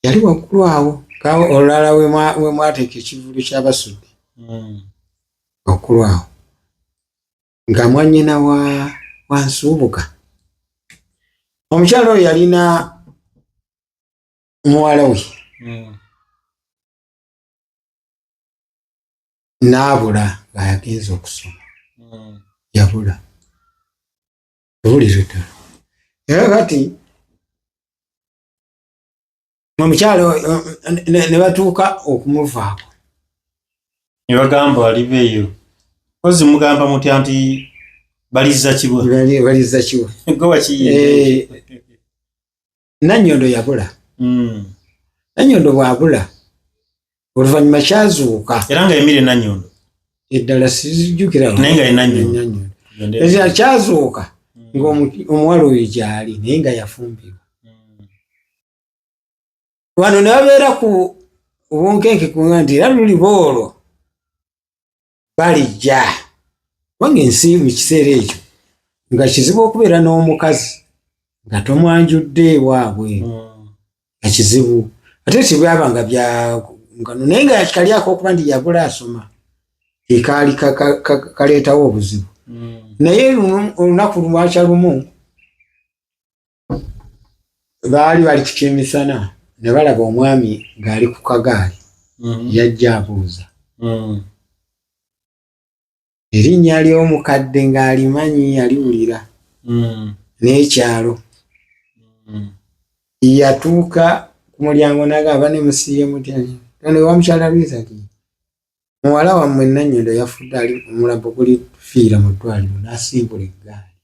Yali waggulu awo olulala we mwateeka ekivvulu ky'Abasudde. Waggulu awo nga mwannyina wa Nsuubuga. Omukyala oyo yalina muwala we. N'abula ng'agenze okusoma. Yabula. Owulira ddala. Era kati omukyala ne batuuka okumuvaako. Ne bagamba aliba eyo. Kozzi mugamba mutya nti balizza kiwa? Balizza kiwa. Gwe wakiyiye. Nannyondo yabula. Nannyondo bw'abula oluvannyuma kyazuuka. Era nga Emire Nannyondo. Eddala sizijjukira. Naye nga ye Nannyondo. Era kyazuuka ng'omuwala oyo gy'ali naye nga yafumbirwa. Wano ne babeera ku bunkenke kunga nti era luliba olwo balijja. Kubanga ensi mu kiseera ekyo nga kizibu okubeera n'omukazi nga tomwanjudde ewaabwe. Nga kizibu. Ate tebyabanga bya ngano naye nga kali ak'okuba nti yabula asoma ekaali kaleetawo obuzibu. Naye olunaku lwakya lumu baali bali ku kyemisana ne balaba omwami ng'ali ku kagaali. Yajja abuuza. Erinnya ly'omukadde ng'alimanyi aliwulira. N'ekyalo. Yatuuka ku mulyango n'agamba ne musiiye mutya. Ono wa mukyala Lwiza nti muwala wammwe Nannyondo yafudde ali omulambo guli fiira mu ddwaliro n'asimbula eggaali.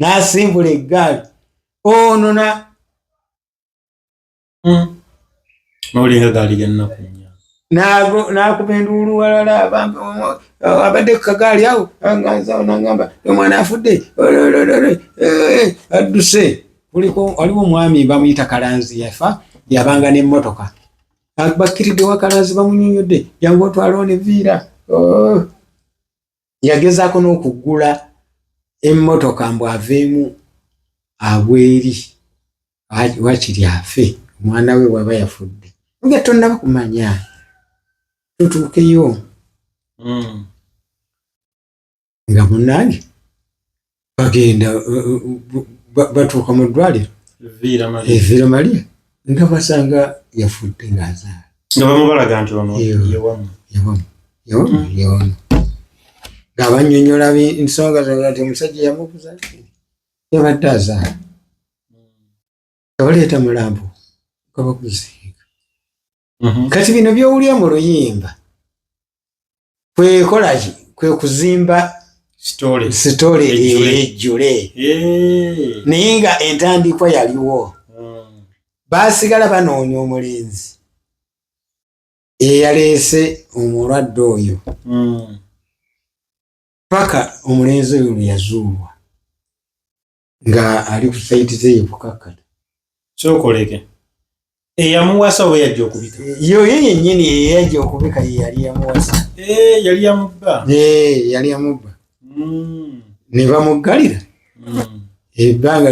N'asimbula eggaali. Ono na Mawulire nga gaali ga nnaku nnya. N'akuba enduulu walala, abadde ku kagaali awo, nganza n'angamba, omwana afudde, adduse. Kuliko, waliwo omwami bamuyita Kalanzi yafa, yabanga n'emmotoka. Bakkiridde wa Kalanzi bamunyonnyodde, jangu otwale ono evviira. Oh. Yagezaako n'okugula emmotoka mbu aveemu agwe eri. Wakiri afe omwana we bw'aba yafudde. Nga tonnaba kumanya tutuukeyo. Nga munnange bagenda batuuka mu ddwaliro Eviira Maria nga basanga yafudde ng'azaala. Nga bamubalaga nti ono yewamu. Yewamu. Yewamu, yewamu. Nga bannyonnyola ensonga zonna nti omusajja yamubuza yabadde azaala. Nga baleeta mulambo nga baguziika. Kati bino by'owulira mu luyimba kwekola ki? Kwe kuzimba story ejjule. Naye nga entandikwa yaliwo. Baasigala banoonya omulenzi eyaleese omulwadde oyo. Paka omulenzi oyo lwe yazuulwa nga ali ku sayiti ze bukakkata. Sookoleke. Eyamuwasa oba yajja okubika? Yoyo yennyini eyajja okubika ye yali yamuwasa. Yali yamubba. Yali yamubba. Ne bamuggalira. Ebbanga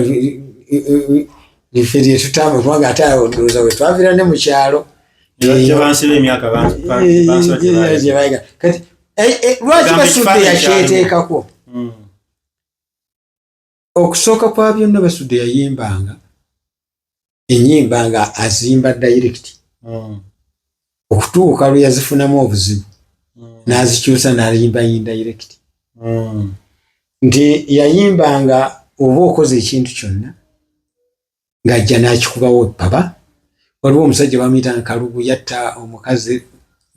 life lye tutamba kubanga ate awo ndowooza we twaviira ne mu kyalo. Bansiba emyaka bansiba. Kati lwaki Basudde yakyeteekako? Okusooka kwa byonna Basudde yayimbanga ennyimba nga azimba direct. Okutuuka lwe yazifunamu obuzibu n'azikyusa n'ayimba indirect. Nti yayimbanga oba okoze ekintu kyonna ng'ajja n'akikubawo eppaba. Waliwo omusajja bamuyita Nkalugu yatta omukazi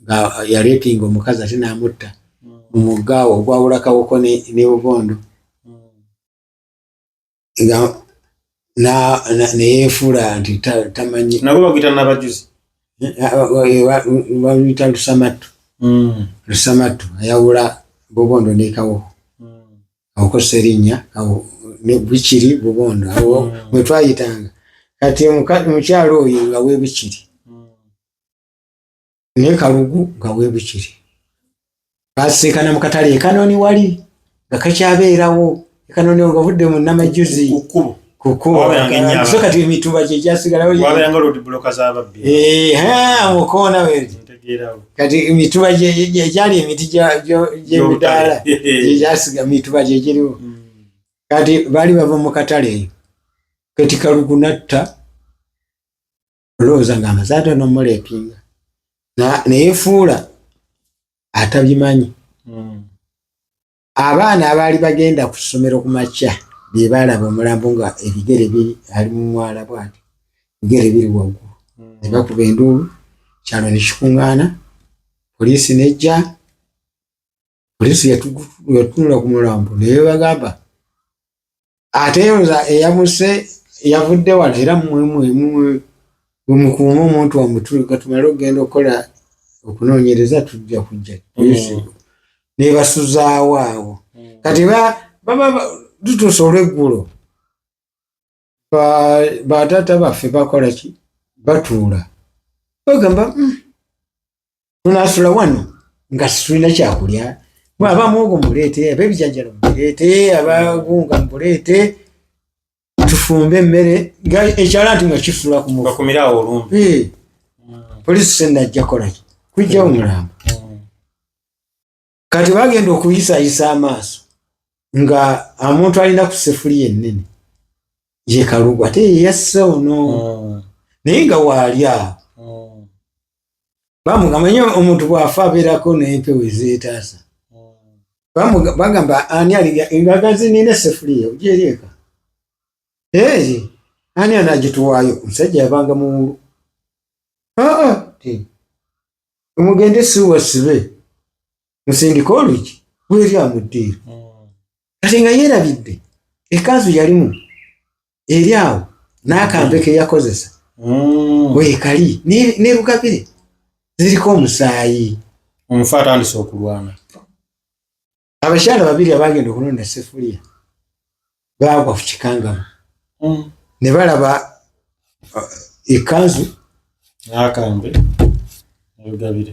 nga yalepinga omukazi ate n'amutta mu mugga ogwawula Kawoko ne Bubondo. Nga ne yeefuula nti tamanyi. Nabo baguyita Nabajuzi. Bamuyita Lusamattu. Lusamattu ayawula Bubondo nekawo Kawoko Serinnya Bukiri Bubondo awo mwe twayitanga. Kati mukyalo oyo nga webukiri naye Kalugu nga webukiri basinkana mu katale ekanoni wali nga kakyabeerawo ekanoni nga vudde mu Namajuzi kukubo so kati emituba gye gyasigalawo mukoona kati emituba gyali emiti gyemidaala gyegyasiga mituba gyegiriwo hmm. Kati baali bava mu katale eyo kati Kalugu natta olowooza nga amaze ate nomuleepinga neyefuula atabimanyi hmm. Abaana abaali bagenda ku ssomero ku makya be baalaba omulambo nga ebigere biri ali mu mwala bwati ebigere biri waggulu hmm. Ne bakuba enduulu kyalo ne kikuŋŋaana poliisi nejja poliisi yatunula ku mulambo naye bagamba ate oza eyamuse yavudde wala era mwe mukuume omuntu wamwe tumale okugenda okukola okunoonyereza tujja kujja mm. Nebasuzaawo awo mm. Kati baba tutuusa olweggulo bataata baffe bakola ki batuula bagamba tunasula wano nga situlina kyakulya aba muwogo muleete abebijanjalo muleete abagunga muleete tufumbe emmere nga ekyala nti nga kisula ku mubakumirawo olumbe eh. Polisi senajja kolaki kujjawo mulambo mm. Kati bagenda okuyisayisa amaaso nga omuntu alina ku sefuliya ennene ye Kalugu ate yeyasse ono mm. Naye nga waali awo mm. Bamugamba nyo omuntu bw'afa abeerako n'empewo ezeetaasa mm. Bagamba ani alingagazi nina esefuliya ogyerieka ee ani anagituwaayo omusajja yabanga muwulu aa mugende siwa sibe musindike olugi bweri amuddiiro kati nga yeerabidde ekanzu yalimu eri awo n'akambe ke yakozesa mm. wekali nerugabire ziriko omusaayi omufu atandise okulwana abakyala babiri abagenda okulonda sefuliya baagwa ku kikangamu mm. ne balaba ekanzu n'akambe nerugabire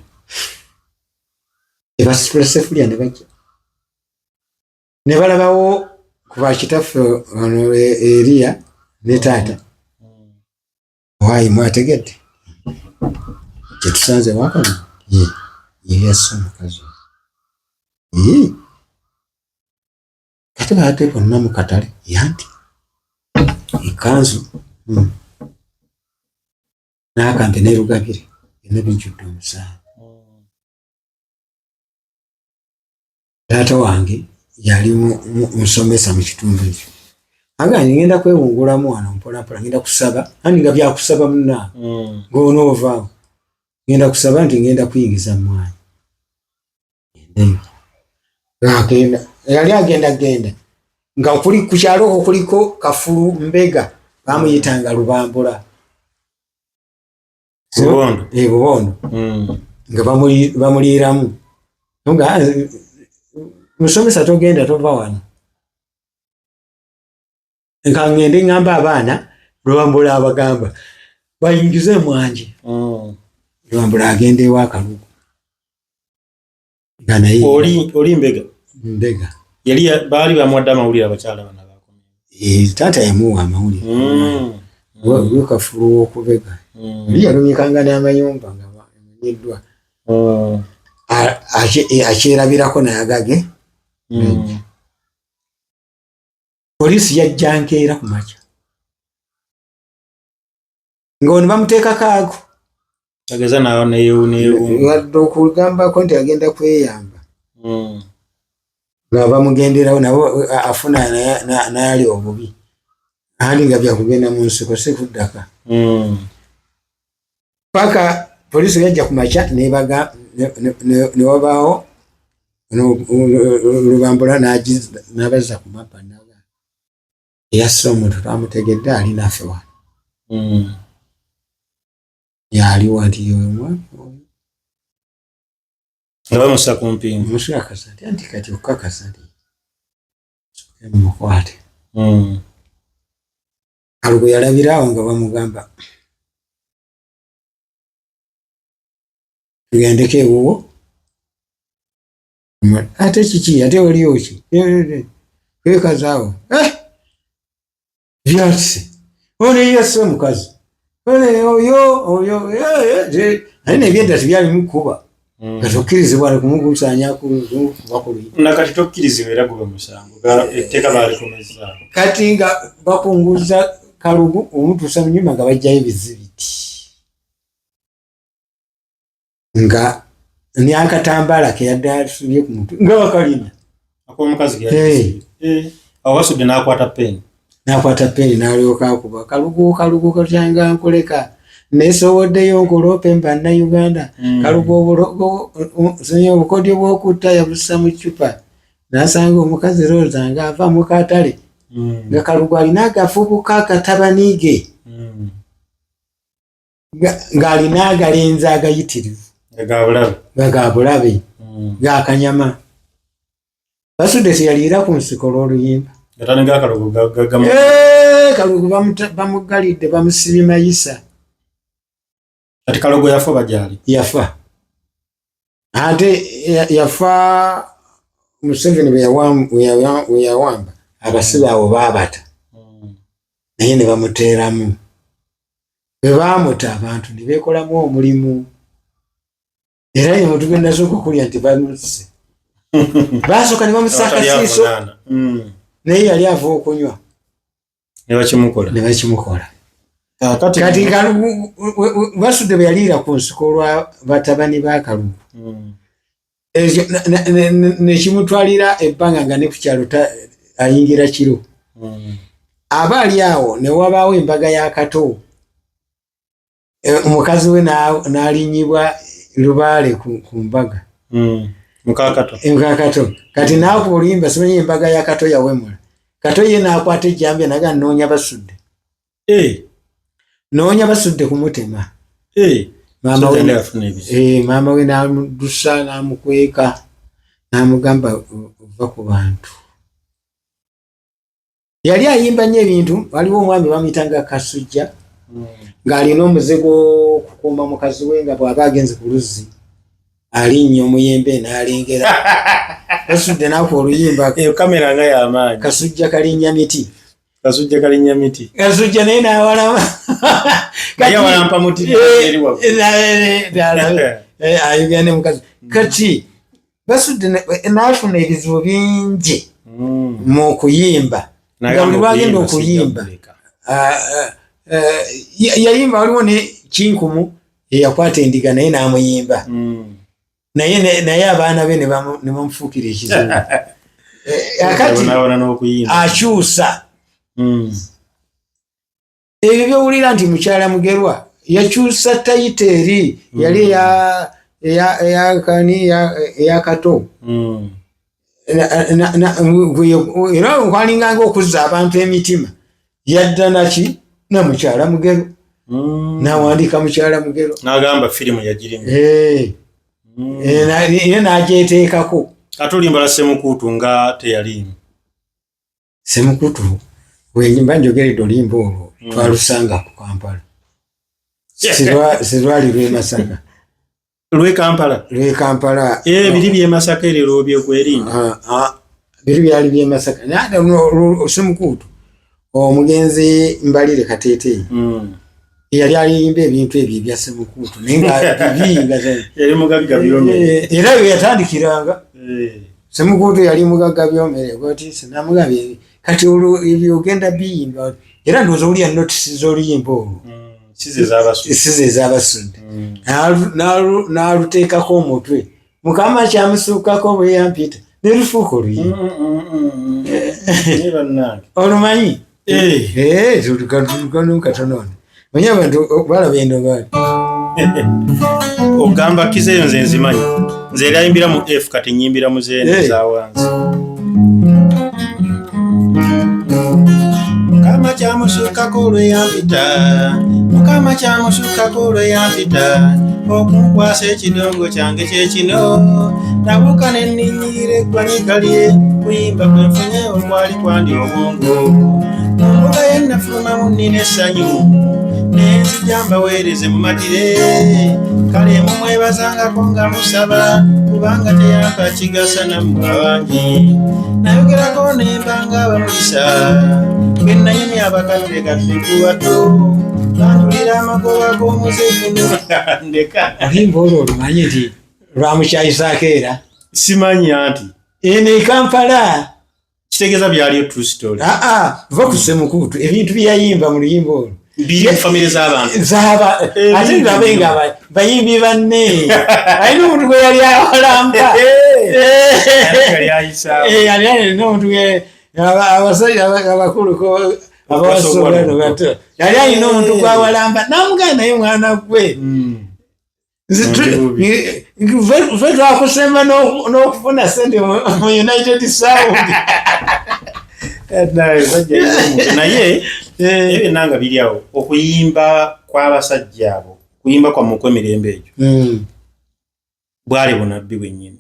ebasitula sefuliya ne bajja ne balabawo ku bakitaffe ono e, Eriya ne taata waayi mwategedde kyetusanze wakano ye yeyassa omukazi oyo kati baate bonna mu katale yanti ekanzu hmm. N'akambe nerugabire byonna bijjudde omusaayi. Taata wange yali musomesa mu kitundu ekyo agambye ngenda kwewungulamu wano mpolampola ngenda kusaba andi nga byakusaba muna mm. ngaonoovaawo ngenda kusaba nti ngenda kuyingiza mwanyi agenda yali agenda genda nga kuli ku kyalo okwo kuliko kafulu mbega bamuyitanga Lubambula Bubondo eh Bubondo mm. Nga bamuliiramu nga ah, musomesa togenda tova wano nka ngende ngamba abaana Lubambula abagamba bayingize mwanje mm. Lubambula agenda ewa Kalugu nga naye oli oli mbega mbega yali baali bamuwadde amawulire abakyala bano abakomye eh, taata yamuwa amawulire mm. Gwe kafulu w'okubega mm. Yali yalumikanga n'amayumba nga amanyiddwa mm. Eh, akyerabirako n'agage mm. Poliisi yajja nkeera ku makya ng'ono bamuteekako ago ageza nawo wadde okugambako nti agenda kweyamba hmm. Nga bamugenderawo nabo afuna naali obubi andi nga byakugenda mu nsiko si kuddaka hmm. Paka poliisi yajja ku makya nebaga newabaawo Lubambula nabazza ku mabba naga eyasse omuntu twamutegedde ali naffe wano hmm. Yaliwa nti yoyo mwami oyo. Nga bamussa ku mpingu. Musu akakasa nti anti kati okukakasa nti soke mumukwate. Kalugu yalabirawo nga bamugamba tugendeko ewuwo, ate kiki, ate waliwo ki kwekazaawo byatise ono yeyase omukazi ono oyo oyo, naye nebyedda tebyalimu kuba nga tokkirizibwa kumukusanya kuba ku luyi. Nakati tokkirizibwa, era guba musango, etteeka baalikomezaawo. Kati nga bakunguza Kalugu omutuusa mu nyumba nga bajjayo ebizibiti nga nakatambaala keyadde asubye ku mutwe nga bakalina. Ak'omukazi. Awo Basudde n'akwata peni. N'akwata peni n'alyoka akuba Kalugu, Kalugu katyanga nkuleka nesowoddeyo nkuloope bannayuganda. Kalugu obukodyo bw'okutta yabussa mu ccupa n'asanga omukazi Roza ng'ava mu katale, nga Kalugu alina agafubuka akatabani ge, ng'alina agalenzi agayitirivu nga ga bulabe gakanyama. Basudde teyaliira ku nsiko lw'oluyimba. Kalugu bamugalidde, bamusibye mayisa. Kati Kalugu yafa bajali? Yafa, ate yafa Museveni bwe yawamba abasibe abo baabata, naye ne bamuteeramu. Bwe baamuta abantu ne beekolamu omulimu, era ye muntu gwe nasooka okulya nti bamusse. Baasooka ne bamussa akasiiso, naye yali ava okunywa. Ne bakimukola. Ne bakimukola. Kati Basudde bwe yaliira ku nsiko olwa batabani ba Kalugu, ekyo nekimutwalira ebbanga nga ne ku kyalo ayingira kiro. Aba ali awo ne wabaawo embaga ya Kato, omukazi we n'alinyibwa lubaale ku mbaga. Mukakato. Mukakato. Kati naakuba oluyimba, simanyi embaga ya Kato yawemula Kato, ye n'akwata ejjambya naga noonya Basudde, noonya Basudde kumutema. Maama we n'amudusa n'amukweka n'amugamba ova ku bantu. Yali ayimba nnyo ebintu. Waliwo omwami bamuyitanga Kasujja, ng'alina omuze gw'okukuuma mukazi we, nga bw'aba agenze ku luzzi alinnya omuyembe n'alengera Basudde naku oluyimba. Kamera nga yamaanyi. Kasujja kalinnya miti. Kasujja kalinnya miti. Kasujja naye n'awalama. Yawalampa muti. Ayogera ne mukazi. Kati Basudde n'afuna ebizibu bingi mu kuyimba, nga buli lwagenda okuyimba yayimba. Waliwo ne Kinkumu eyakwata endiga, naye n'amuyimba, naye abaana be ne bamufuukira ekizibu. Akati akyusa ebyo byowulira nti mukyala Mugerwa yakyusa title eri yali eyakani eyakato, era kwalinganga okuzza abantu emitima. Yadda naki na mukyala Mugerwa, nawandika mukyala Mugerwa. Nagamba firimu yagirimu. Ye nagyeteekako. Ate olimbala Semukuutu nga teyaliimu. Semukutu wemba njogeredde oluyimba olwo, twalusanga ku Kampala, sirwali lwe Masaka. Lwe Kampala. Lwe Kampala. Biri bye Masaka erero byekwerinda. Biri byali bye Masaka. Semukutu omugenzi Mbalire Kateeteeyi yali aliyimba ebintu ebyo ebya Semukutu, naye nga bibi. Yali mugagga byomere. Era bye yatandikiranga Semukutu yali mugagga byomere goti sinamugabye. Kati olwo ebyo ogenda biyimba, era ndowooza owulira notes z'oluyimba olwo size ez'Abasudde, n'aluteekako omutwe Mukama kyamusuukako bwe yampita, ne lufuuka oluyimba. Olumanyi katono, manyi abantu balaba endobaali. Ogamba kizeeyo, nze nzimanyi, nze era ayimbira mu F, kati nyimbira mu zeeno ezawansi. Mukama kyamusuukako olweyampita. Mukama kyamusukkako olweyampita okunkwasa ekidongo kyange kyekino. Nabuuka ne nninnyirira eggwanika lye kuyimba kwe nfunye okwali kwandi obwongo. Mu mbuga ye nafulumamu nnina essanyu ne nzija mbaweereze mumatire. Kale mumwebazangako nga musaba kubanga teyampa kigasa nammwe abangi. Nayogerako ne mba nga abamulisa bwe nanyumya abakadde kadde ku bato bantulira amagoba g'omuze guno ndeka. Oluyimba olwo olumanyi nti lwamukyayisaako era? Simanyi anti. Eno e Kampala. Kitegeeza byaliyo true story. Aa, va ku Ssemukuutu, ebintu bye yayimba mu luyimba olwo. Biri mu famire z'abantu. Zaaba, ate babe nga bayimbi banne. Alina omuntu gwe yali awalamba. Yali ayisaawo. Yali alina omuntu gwe abasajja abakulu ko abawasobola bato. Yali alina omuntu gw'awalamba. N'amugamba naye mwana gwe. Nze twakusemba n'okufuna sente mu United Sound. Naye ebyo byonna nga biri awo, okuyimba kw'abasajja abo, okuyimba kwammwe okw'emirembe egyo, bwali bunabbi bwennyini.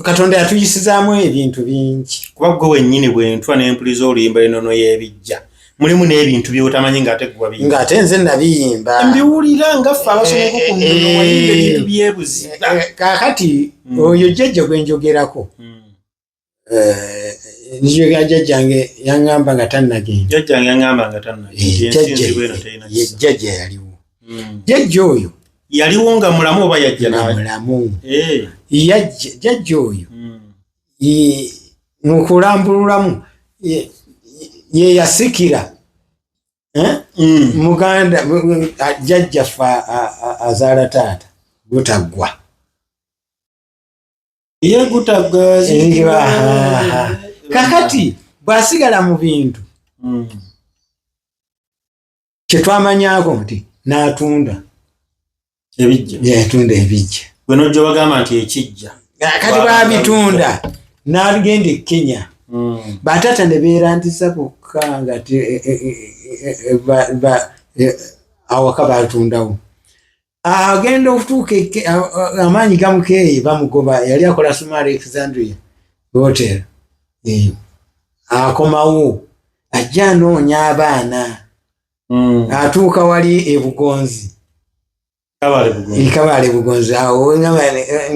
Katonda yatuyisizaamu ebintu bingi. Kuba gwe wennyini bwentwa n'empuliza oluyimba enono y'ebijja, mulimu n'ebintu by'otamanyi ng'ate gwe wabiyimba. Ng'ate nze nabiyimba. Mbiwulira nga ffe abasomeko ku nnono wayimba ebintu by'ebuziba. Kaakati oyo jjajja gwe njogerako, njogera jjajjange yaŋŋamba nga tannagenda. Jjajjange yaŋŋamba nga tannagenda. Ensi nzibu eno terina kisa. Jjajja yaliwo. Jjajja oyo yaliwo nga mulamu oba yajja nga mulamu? Yajja jjajja oyo mu kulambululamu ye yasikira muganda jjajjaffe azaala taata Gutaggwa. Ye Gutaggwa. Kakati bw'asigala mu bintu kye twamanyaako nti n'atunda ebijja. Yatunda ebijja. Gwe n'ojja bagamba nti ekijja. Kati bw'abitunda n'agenda e Kenya. Bataata ne beerandiza bokka nga awaka batundawo. Agenda okutuuka amaanyi gamukeeye bamugoba, yali akola Suma Alexandria Hotel. Akomawo ajja anoonya abaana. Atuuka wali e Bugonzi. Kabaale Bugonzi awo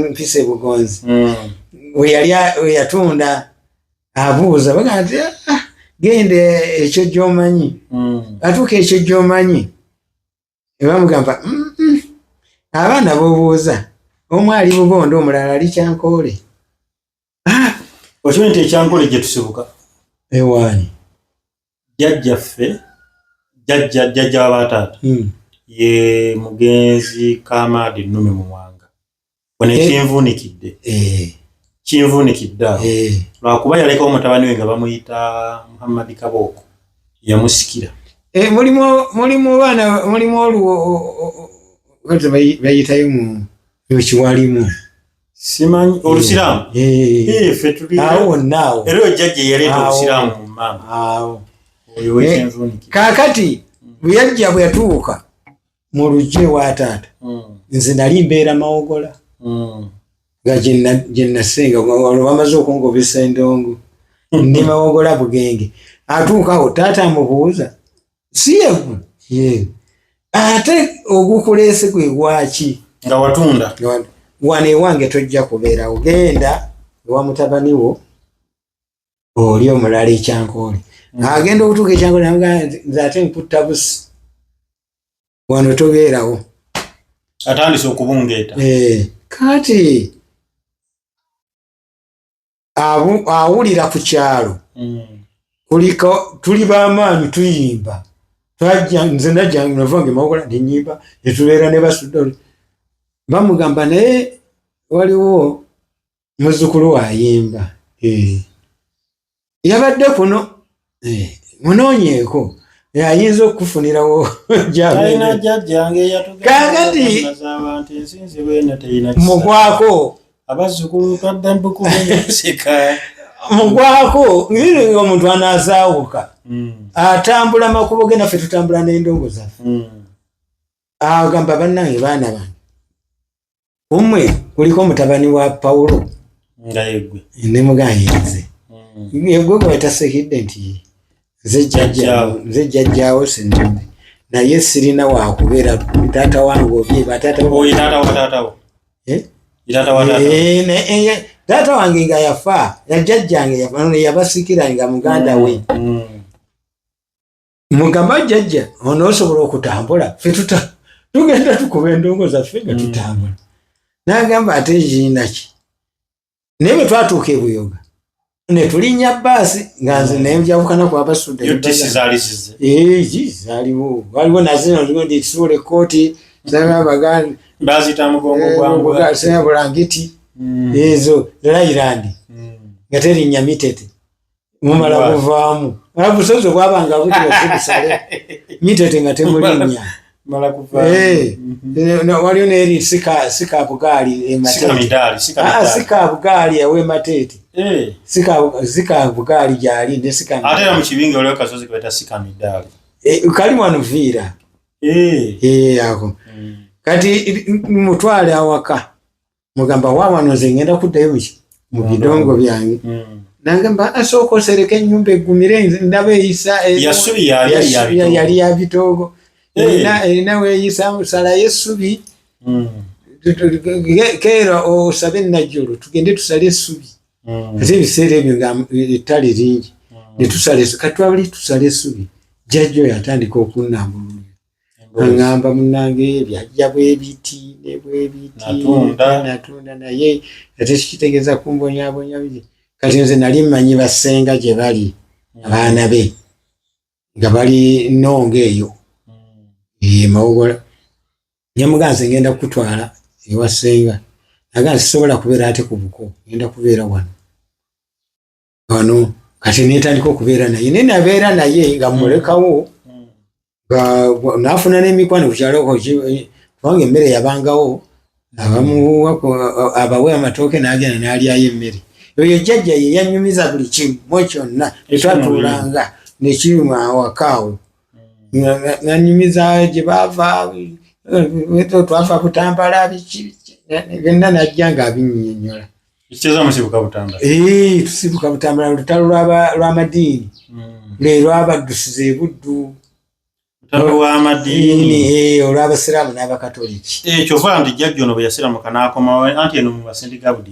mpisa e Bugonzi. We yali we yatunda abuuza bagamba nti genda ekyo gy'omanyi. Atuuka ekyo gy'omanyi bamugamba abaana b'obuuza omu ali Bubondo omulala ali Kyankoole. Okimanyi nti ekyankole gye tusibuka? Ewaani? Jjajjaffe, jjajja wa bataata ye mugenzi Kamaadi Nnume Muwanga. Wano ekinvuunikidde. Kinvuunikidde awo. Lwakuba yalekawo mutabani we nga bamuyita Muhammad Kabooko yamusikira. Mulimu baana, mulimu olwo bayitayo mu kiwalimu. Simanyi olusiraamu. Ffe tuli awo wonna awo. Era oyo jjajja yaleeta olusiraamu mu maama. Awo. Oyo w'ekinvuunikidde. Kaakati bwe yajja bwe yatuuka mu luggya ewa taata, nze nali mbeera Mawogola. Nga gye nasenga, olwo bamaze okungobesa endongo. Ndi Mawogola Bugenge. Atuuka awo taata amubuuza, si ye gwe? Ye. Ate ogukuleese gwe gwaki? Nga watunda. Wano ewange tojja kubeerawo, genda ewa mutabani wo oli omulala ekyankoole. Agenda okutuuka ekyankoole namugamba nti nze ate nkutta busi. Wano tobeerawo. Atandise okubungeeta. Kati awulira ku kyalo. Kuliko tuli b'amaanyi tuyimba. Twajja nze najja navange Mawogola ne nnyimba ne tubeera ne Basudde. Bamugamba naye waliwo muzzukulu ayimba. Yabadde kuno munoonyeeko ayinza okukufunirawo Alina jjajjange yatugamba Kaakati abantu ensi nzibu eno terina kisa. Mugwako. Abazzukulu twadda mbukubenyoseka. Mugwako nga omuntu anazaawuka atambula makubo ge, naffe tutambula n'endongo zaffe. Agamba, bannange, baana bange, umwe kuliko mutabani wa Pawulo. Nga yeggwe. Nemugamba, nze yegwe gwe tasekidde nti nze jjajjaawo, nze jjajjaawo Seninde, naye sirina wakubeera, taata wange obye bataata. Oyo taata wa taatawo? Eh? Ye taata wa taatawo? Eh, taata wange nga yafa, yajjajjange yafa, yabasikira nga muganda we. Mugamba, jjajja onoosobola okutambula? Ffe tugenda tukuba endongo zaffe nga tutambula. N'agamba, ate kinaki? Naye bwe twatuuka e Buyoga ne tulinnya baasi, nga nze nenjawukana ku Abasudde. UTC zaali zizze? Egi zaaliwo, waliwo nazino ndi kisuula ekkooti zabaganda. Baziyita mugongo gwa mbwa. Sina bulangiti ezo Leyland nga terinnya mitete, mumala kuvaamu busozi obwabanga buti busale mitete nga temulinnya. Mala kuvaamu. Eh, waliwo neri sika bugaali Sika emateete. Midaali, sika Ah, midaali. Sika bugaali awemateete. Sika bugaali gyali ne sika. Ate era mu Kibinge waliwo akasozi kebayita sika midaali. Eh, kali wano Viira. Eh, ako kati mutwale awaka, mugamba wa wano nze ngenda kuddayo muki mu bidongo byange. Nagamba, asooka osereka ennyumba eggumire, nze ndaba eyisa Yasubi yali ya bitoogo. Yali ya bitoogo. Erina weeyisa, salayo essubi. Keera osabe Najjolo tugende tusale essubi. Ate ebiseera ebyo nga ettale lingi, netusala kati twabali tusala essubi, jjajja oyo atandika okunnambululira, aŋŋamba, munnange, byajja bwebiti ne bwebiti. Natunda. Natunda, naye ate kikitegeeza kumbonyabonya biki. Kati nze nali mmanyi basenga gye bali, abaana be nga bali nonga eyo Mawogola. Nemugaa, nze ngenda kukutwala ewa senga. Nagaa, sisobola kubeera ate ku buko, ngenda kubeera wano wano. Kati netandika okubeera naye, naye nabeera naye nga mulekawo, nga nafuna n'emikwano ku kyalo, kubanga emmere yabangawo, abamuwa abawe amatooke n'agenda n'alyayo emmere. Oyo jjajja ye yanyumiza buli kimu kyonna tetwatuulanga nekiruma awakaawo. Nanyumiza gye baava, twava Butambala, biki biki, byonna najja nga abinnyonnyola. Ekitegeeza musibuka Butambala? Eh, tusibuka Butambala, lutalo lw'amadiini lwe lwabaddusiza ebuddu. Lutalo lw'amadiini? Eh, olw'abasiraamu n'abakatoliki. Kyova nti jjajja ono bwe yasiramuka n'akomawo, anti eno mu Basentigabudi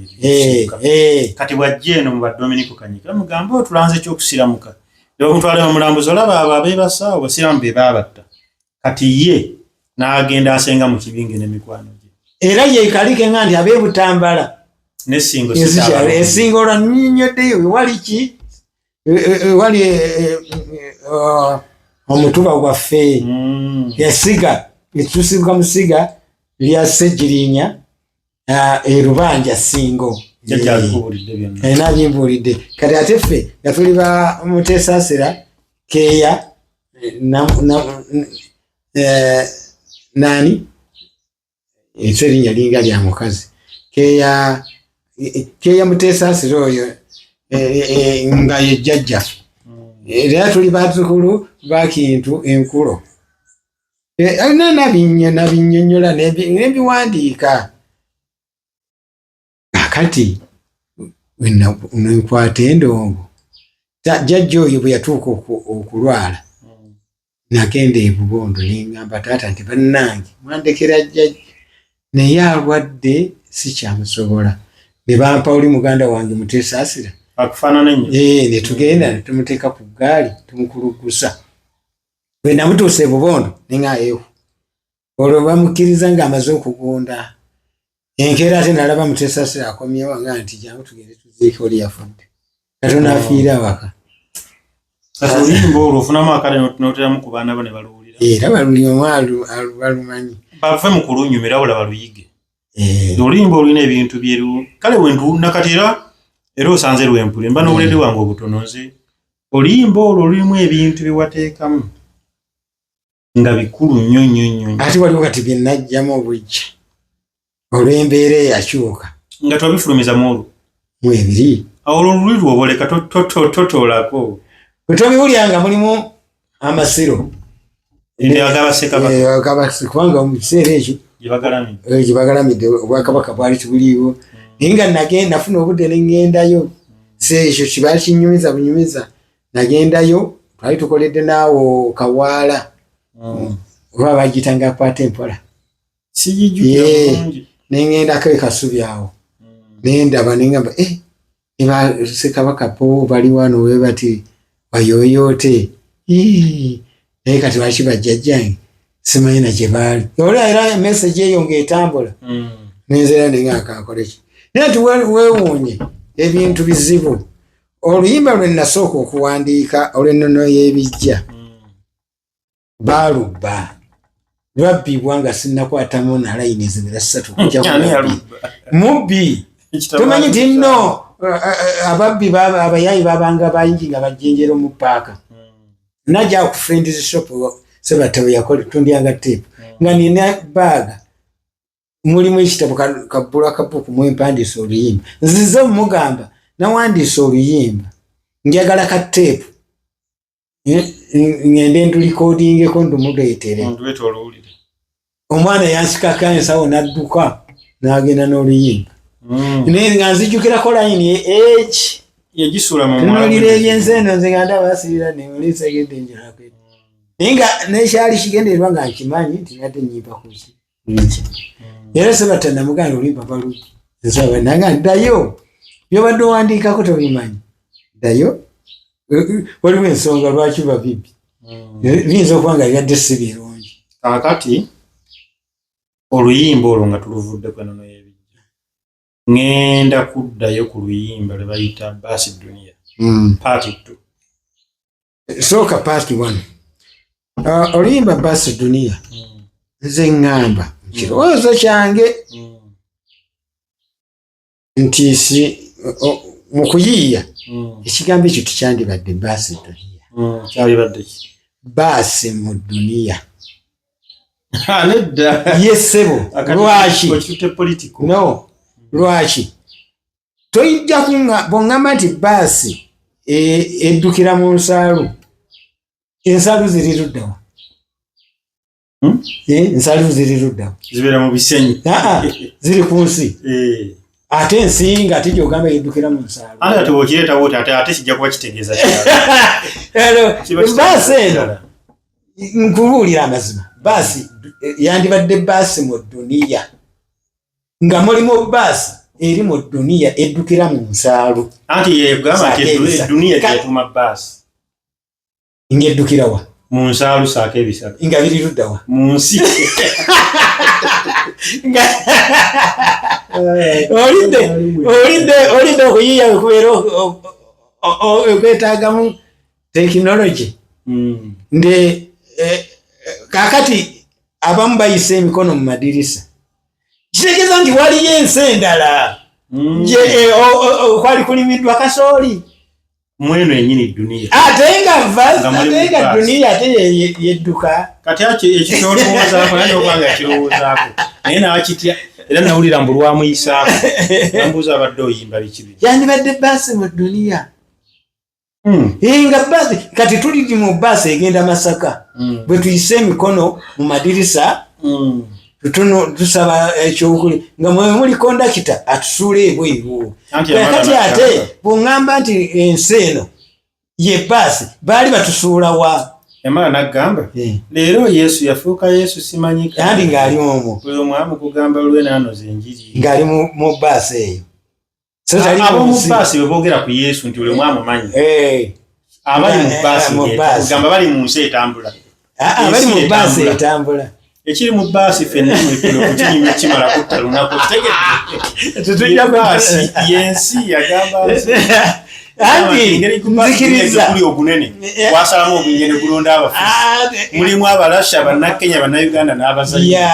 kati bw'ajja eno mu Badominiko Kanyika, bamugambe otulanze ekyokusiramuka, ne bamutwala bamulambuza, olaba abo abeebasa obasiraamu be baabatta. Kati ye n'agenda asenga mu Kibinge n'emikwano gye. Era yekalike nga nti ab'ebutambala Nessingo. Esinga olwa nnyonnyoddeyo wali ki wali omutuba gwaffe yasiga, etusibuka musiga lya Ssegirinya, erubanja Ssingo. Jjajja abikubuulidde byonna? Alina abimbuulidde. Kati ate ffe nga tuli ba Muteesasira Keeya nani ensi erinnya linga lya mukazi Keeya, Keeya Muteesasira oyo nga ye jjajjaffe. Era tuli bazzukulu ba Kintu Enkulo. Alina nabinnyonnyola nebiwandiika. Kakati nenkwata endongo. Jjajja oyo bwe yatuuka okulwala, nagenda e Bubondo neŋŋamba taata nti, bannange, mwandekera jjajja naye alwadde, sikyamusobola. Ne bampa oli muganda wange Muteesaasira. Akufaanana ennyo. Eh, ne tugenda ne tumuteeka ku ggaali, tumukulugusa. Bwe namutuusa e Bubondo, neŋa ehu olwo bamukkiriza ng'amaze okugonda. Enkeera ate nalaba Muteesasira akomyewo nga nti, jangu tugende tuziike oli yafudde. Katonda afiire awaka. Kati oluyimba olwo ofunamu akale n'oteramu ku baana bo ne baluwulira? Era baluli omu balumanyi. Bave mu kulunyumira, wabula baluyige. Eh, Oluyimba olulina ebintu byeru kale wentu nakati era osanze lwempuli mba n'obuledi wange obutono. Nze oluyimba olwo lulimu ebintu bye wateekamu nga bikulu nnyo nnyo nnyo nnyo. Ate waliwo kati bye najjamu obujja olw'embeera eyakyuka. Nga twabifulumiza mu olwo? Mu 20. Olwo luli lwoboleka totoolako. Bwe nga mulimu amasiro eh, kubanga mu kiseera ekyo gye bagalamidde obwakabaka bwali tibuliiwo, naye nga nafuna obudde neŋŋendayo. Si ekyo kibaali kinyumiza bunyumiza, nagendayo, twali tukoledde naawo kawaala oba bagiyitanga akwata empola. Neŋŋendako ekasubi awo, nendaba, neŋŋamba, eh, ne po bali wano we bati bayoyoote, naye kati lwaki bajjajjange simanyi na gye baali? Olwa era message eyo ng'etambula, nenzera nenga kankoleki. Naye nti weewuunye ebintu bizibu. Oluyimba lwe nasooka okuwandiika, olw'ennono y'ebijja, baalubba, lwabbibwa nga sinnakwatamu na layini eziwera ssatu. Mubbi tomanyi nti nno ababbi, abayayi babanga bangi nga bajjenjero mu paaka. Najja ku Friends Shop, Sebatta yakola tundyanga tape, nga nina baaga mulimu ekitabo kabbula kabuku mwempandiisa oluyimba. Nzize mugamba nawandiisa oluyimba, njagala ka tape ngende ndulikodingeko ndumuleetere. Omwana yansikako ensawo n'adduka n'agenda n'oluyimba. Naye nga nzijukirako layini eki tunulira ebyensi eno, nze nga ndaba asirira neolisegedde enjalako, naye nga nekyali kigendererwa nga nkimanyi nti nadde nyimba kuki biki. Era Sebatta namuganda oluyimba balubi nsaba nanga ddayo, byobadde owandiikako tobimanyi, ddayo, waliwo ensonga lwaki babibi, biyinza okuba nga bibadde si birungi. Kaakati oluyimba olwo nga tuluvudde ku enono y'ebijja, ŋŋenda kuddayo ku luyimba lwe bayita Baasi Duniya, part 2. Sooka part 1. Oluyimba Baasi Duniya, nze ŋŋamba mu kirowoozo kyange nti si mu kuyiiya ekigambo ekyo tekyandibadde Baasi Duniya. Kyalibadde ki? Baasi mu duniya. Nedda. Ye ssebo, lwaki? Okitutte political. No, lwaki toyijja bw'oŋŋamba nti baasi eddukira mu nsaalu, ensaalu ziri luddawa? Hmm? Ensaalu ziri luddawa? Zibeera mu bisenyi. Aa, ziri ku nsi. Ate ensi nga ate gyogamba yeddukira mu nsaalu. Ate ate bw'okireetawo oti ate kijja kuba kitegeeza kirala. Kiba kitegeeza baasi eno kirala. Nkubuulira amazima, baasi yandibadde baasi mu duniya, nga mulimu baasi eri mu duniya eddukira mu nsaalu. Anti yegamba nti Saako ebisaka. eduniya gyetuma baasi. Ng'eddukira wa? Mu nsaalu saako ebisaka. Nga biri luddawa? Mu nsi. Olidde okuyiiya wekubeera okwetaagamu tekinologi. Nde kakati abamu bayisa emikono mu madirisa, kitegeeza nti waliyo ensi endala gye kwali kulimiddwa kasooli. Mweno enyini duniya. Ate nga Nga mulimu ate nga baasi. Duniya ate yedduka. Kati ekyo kyolowoozaako naye oba nga kirowoozaako naye nakitya, era nawulira mbu lwamuyisaako nambuuza abadde oyimba biki bino. Yandibadde baasi mu duniya. Nga baasi, kati tuli mu baasi egenda Masaka, bwe tuyise emikono mu madirisa, tusaba ekyokuli nga mwe muli kondakita atusuula ebweru. Anti yamala Kati ate n'akyaka. bw'oŋŋamba nti ensi eno ye baasi, baali batusuula wa? Yamala naggamba leero Yesu yafuuka Yesu simanyika. Andi ng'ali omwo. Buli omwamu kugamba lwenaanoza enjiri. Ng'ali mu baasi eyo. So tali mu Ab'omu nsi. baasi bwe boogera ku Yesu nti buli omu amumanyi, abali mu baasi mu baasi. Kugamba bali mu nsi etambula. Ah, ah, bali mu Ensi baasi etambula. etambula. Ekiri mu baasi ffenna mwetule okukinyumya kimala kutta lunaku, kitegedde? Tetujja Baasi yensi yagamba nsi. Anti Engeri ku baasi nzikiriza guli ogunene gwasalamu ogungene gulonda abafuzi, Ah, mulimu Abarasha, Bannakenya, Bannayuganda n'Abazayire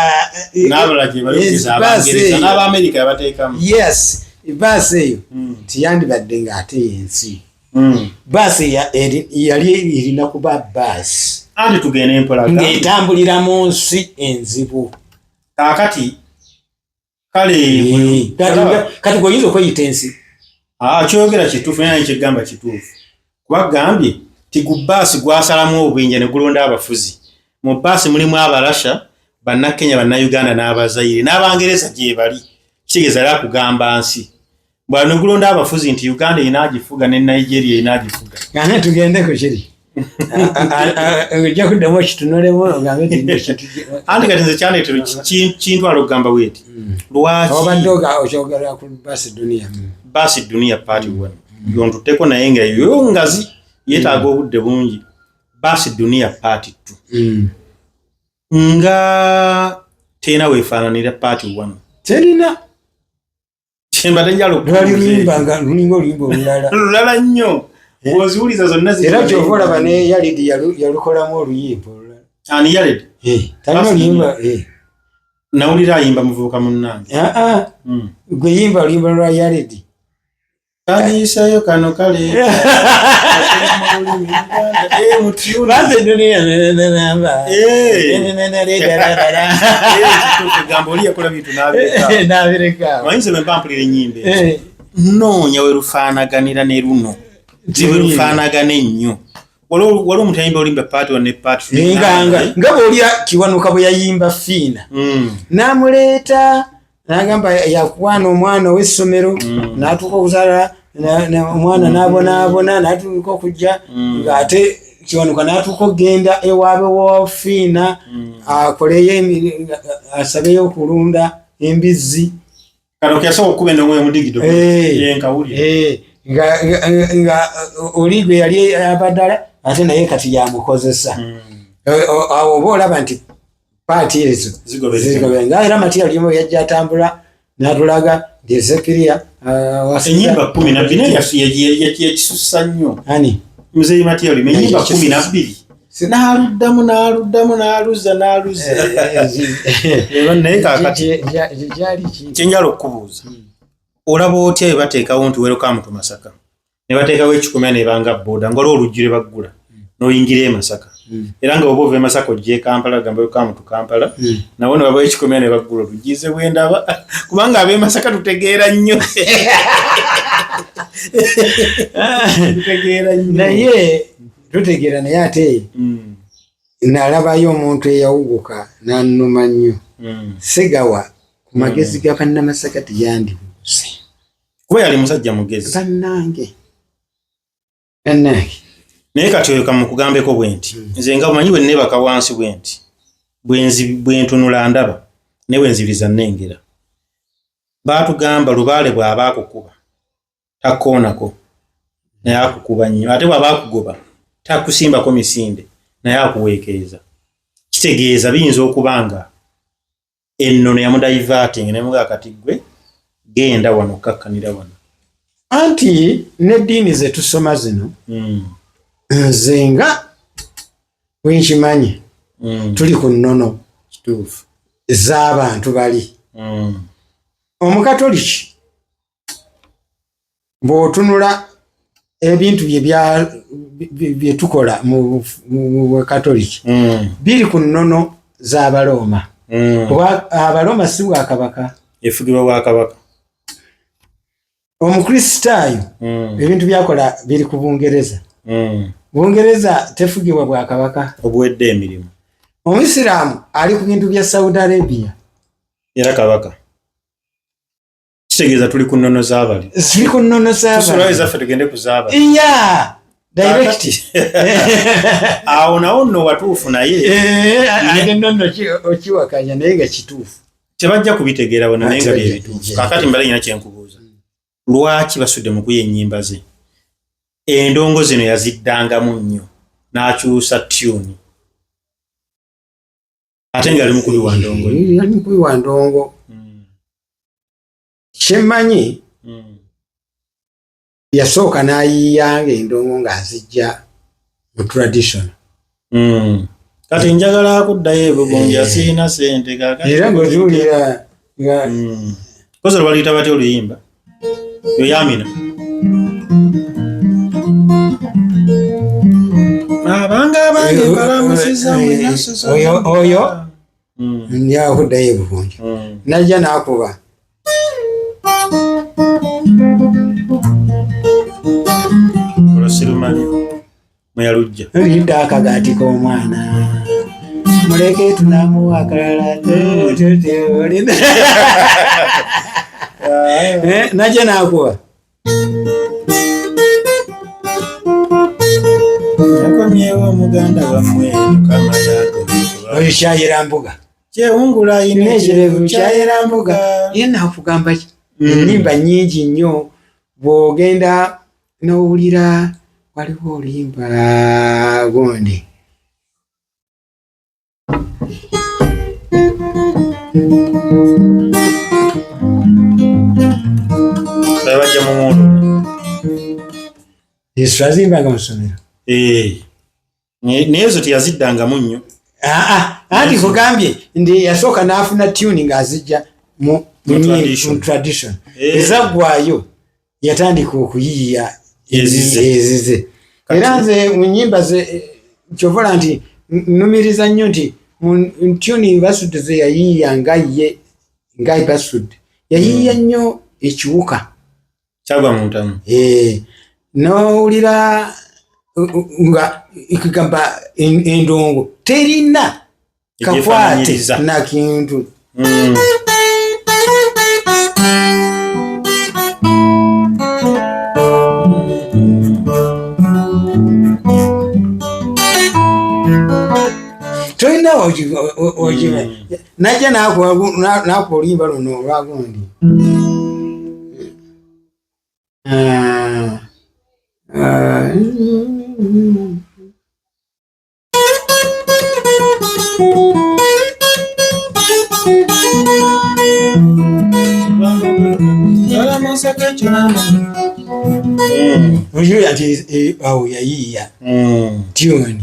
n'abalala gye balogeza, baasi Abangereza eyo. n'Abamerika yabateekamu. Yes, baasi eyo tiyandibadde ng'ate yensi. Baasi yali erina kuba baasi Anti tugende mpola. ng'etambulira mu nsi enzibu. Kaakati kale Kati gweoyinza okweyita ensi. Ah, kyogera kituufu, naye kyegamba kituufu, kuba gambye ti gu baasi gwasalamu obubinja ne gulonda abafuzi. Mu baasi mulimu Abarasha, Bannakenya, Bannayuganda n'Abazaire n'Abangereza gye bali. Kitegeeza era kugamba nsi bwano ne gulonda abafuzi nti Uganda erina agifuga ne Nigeria erina agifuga. Ate tugende ku kiri, ojja kuddamu okitunulemu ogambe nti Anti kati nze kyandeetera kintwala okugamba bweti, lwaki obadde okyogera ku Basi Duniya. Basi Duniya part one yontutteko, naye nga yo ngazi yeetaaga obudde bungi. Basi Duniya part two nga terina weefaananira part one. Terina. Kyembadde njala lwali luyimba nga lulinga oluyimba olulala. Lulala nnyo. Eh? Bw'oziwuliza zonna Era kyova olaba ne Yalidi yalukolamu oluyimba olulala. Ani, Yaledi? Talina Basi oluyimba. Nawulira ayimba muvubuka munnange. Ah, ah, gwe yimba oluyimba lwa Yalidi. Kandiisayo kano kale. Eh, mu tune. Basi Duniya namba. Eh, kituufu, gamba oli yakola bintu n'abireka. Nabireka. Manyi nze bwe mba mpulira ennyimba ezo, nnoonya we lufaanaganira ne luno, ne we lufaanagana ennyo. Waliwo omuntu ayimba oluyimba part one ne part two. Nga bwolya Kiwanuka bwe yayimba Fiina, n'amuleeta n'agamba yakwana omwana ow'essomero, n'atuuka okuzaala omwana, n'abonaabona, n'atuuka okujja ng'ate Kiwanuka n'atuuka okugenda ewaabwe wa Fiina akoleyo asabeyo okulunda embizzi. Kano keyasobola okukuba endongo y'omudigido. Yenkawulira. Nga oli gwe yali abaddala ate naye kati yamukozesa. Awo oba olaba nti part ezo Zigoberera. zigoberera. Nga era Matiya Luyimba yajja atambula n'atulaga nti Ezekiriya Ennyimba 12 naye yakisussa nnyo. Ani? Muzeeyi Matiya Luyimba, ennyimba Yakisussa. 12 n'aluddamu, n'aluddamu, n'aluzza, n'aluzza. Naye kaakati Gyali ki? Kyenjala okukubuuza, olaba otya bwe bateekawo nti "Welcome to Masaka", ne bateekawo ekikomera nebanga boda nga waliwo oluggi lwe baggula n'oyingira e Masaka, era nga oba ova e Masaka ojja e Kampala, gamba "Welcome to Kampala", nabo ne babawo ekikomera ne baggula oluggi? Ze bwe ndaba, kubanga ab'e Masaka tutegeera nnyo, tutegeera nnyo. Naye tutegeera, naye ate nalabayo omuntu eyawuguka n'annuma nnyo. Segawa ku magezi ga Bannamasaka teyandiwuguse. Kuba yali musajja mugezi. Bannange, bannange. Naye kati oyo kamukugambeko bwe nti, nze nga omanyi bwe neebaka wansi bwe nti, bwe ntunula ndaba, naye bwe nzibiriza nnengera. Baatugamba lubaale bw'aba akukuba takkoonako, naye akukuba nnyo, ate bw'aba akugoba takusimbako misinde, naye akuweekeeza. Kitegeeza biyinza okuba nga ennono yamudiverting nemugaa kati gwe genda wano okkakkanira wano. Anti n'eddiini ze tusoma zino, nze nga bwenkimanyi, tuli ku nnono z'abantu bali. Omukatoliki bw'otunula ebintu bye bye tukola mu bukatoliki biri ku nnono z'Abalooma, kuba Abalooma si bwakabaka. Efugibwa bwakabaka. Omukristaayo ebintu byakola biri ku Bungereza. Bungereza tefugibwa bwakabaka. Obuwedde emirimu. Omuisiraamu ali ku bintu bya Saudi Arabia. Era kabaka. Kitegeeza tuli ku nnono z'abali. Ziri ku nnono tusulayo z'abali. Ezaffe tugende ku z'abali. Iya, direct. Awo nawo nno watuufu, naye Ate nnono okiwakanya, naye nga kituufu. Tebajja kubitegeera bona, naye nga Tebajja. byebituufu. Kaakati mbale nyina kyenkubuuza, lwaki basudde mu kuya ennyimba ze? Endongo zino yaziddangamu nnyo n'akyusa tune, ate nga ali mukubi wa ndongo. Yali mukubi wa ndongo. Kyemmanyi, yasooka n'ayiiyanga endongo ng'azijja mu tradition. Kati njagala kuddayo ebugunja, siina sente kaakati. Era ng'oziwulira nga Kozi lwaliyita batya oluyimba yoyamina abanga abange mbalamusiza mwenna. Oyo njagala kuddayo ebugunja, najja n'akuba. Simanyi mweyalujja. Linda akagaati k'omwana muleke tunamuwa akalala. Najja nakuba Yakomyewo muganda wammwe Mukama yakomye. Oyo kyayera mbuga. Kyewungula ino. Ekirevu kyayera mbuga. Ye nakugamba ki, ennyimba nnyingi nnyo bw'ogenda n'owulira waliwo oluyimba gundi Bajja mu mwoto. Yesu azimbanga mu ssomero. Eh. Naye ezo teyaziddangamu nnyo. Aa, anti kugambye nti yasooka n'afuna tune ng'azijja mu Mu tradition. Mu tradition. Eh. Ezaggwayo yatandika okuyiiya Ezize. Ezize. Kati- Era nze mu nyimba ze kyovola nti nnumiriza nnyo nti mu tune Basudde ze yayiiya nga ye nga Basudde yayiiya nnyo ekiwuka. Kyagwa mu ntamu. Eh, n'owulira nga ekugamba endongo terina kakwate Egyefaananyiriza. na kintu. Tolina najja nakuba oluyimba luno olwagundi. Ah, ah, Oyo ati awo yayiiya tune.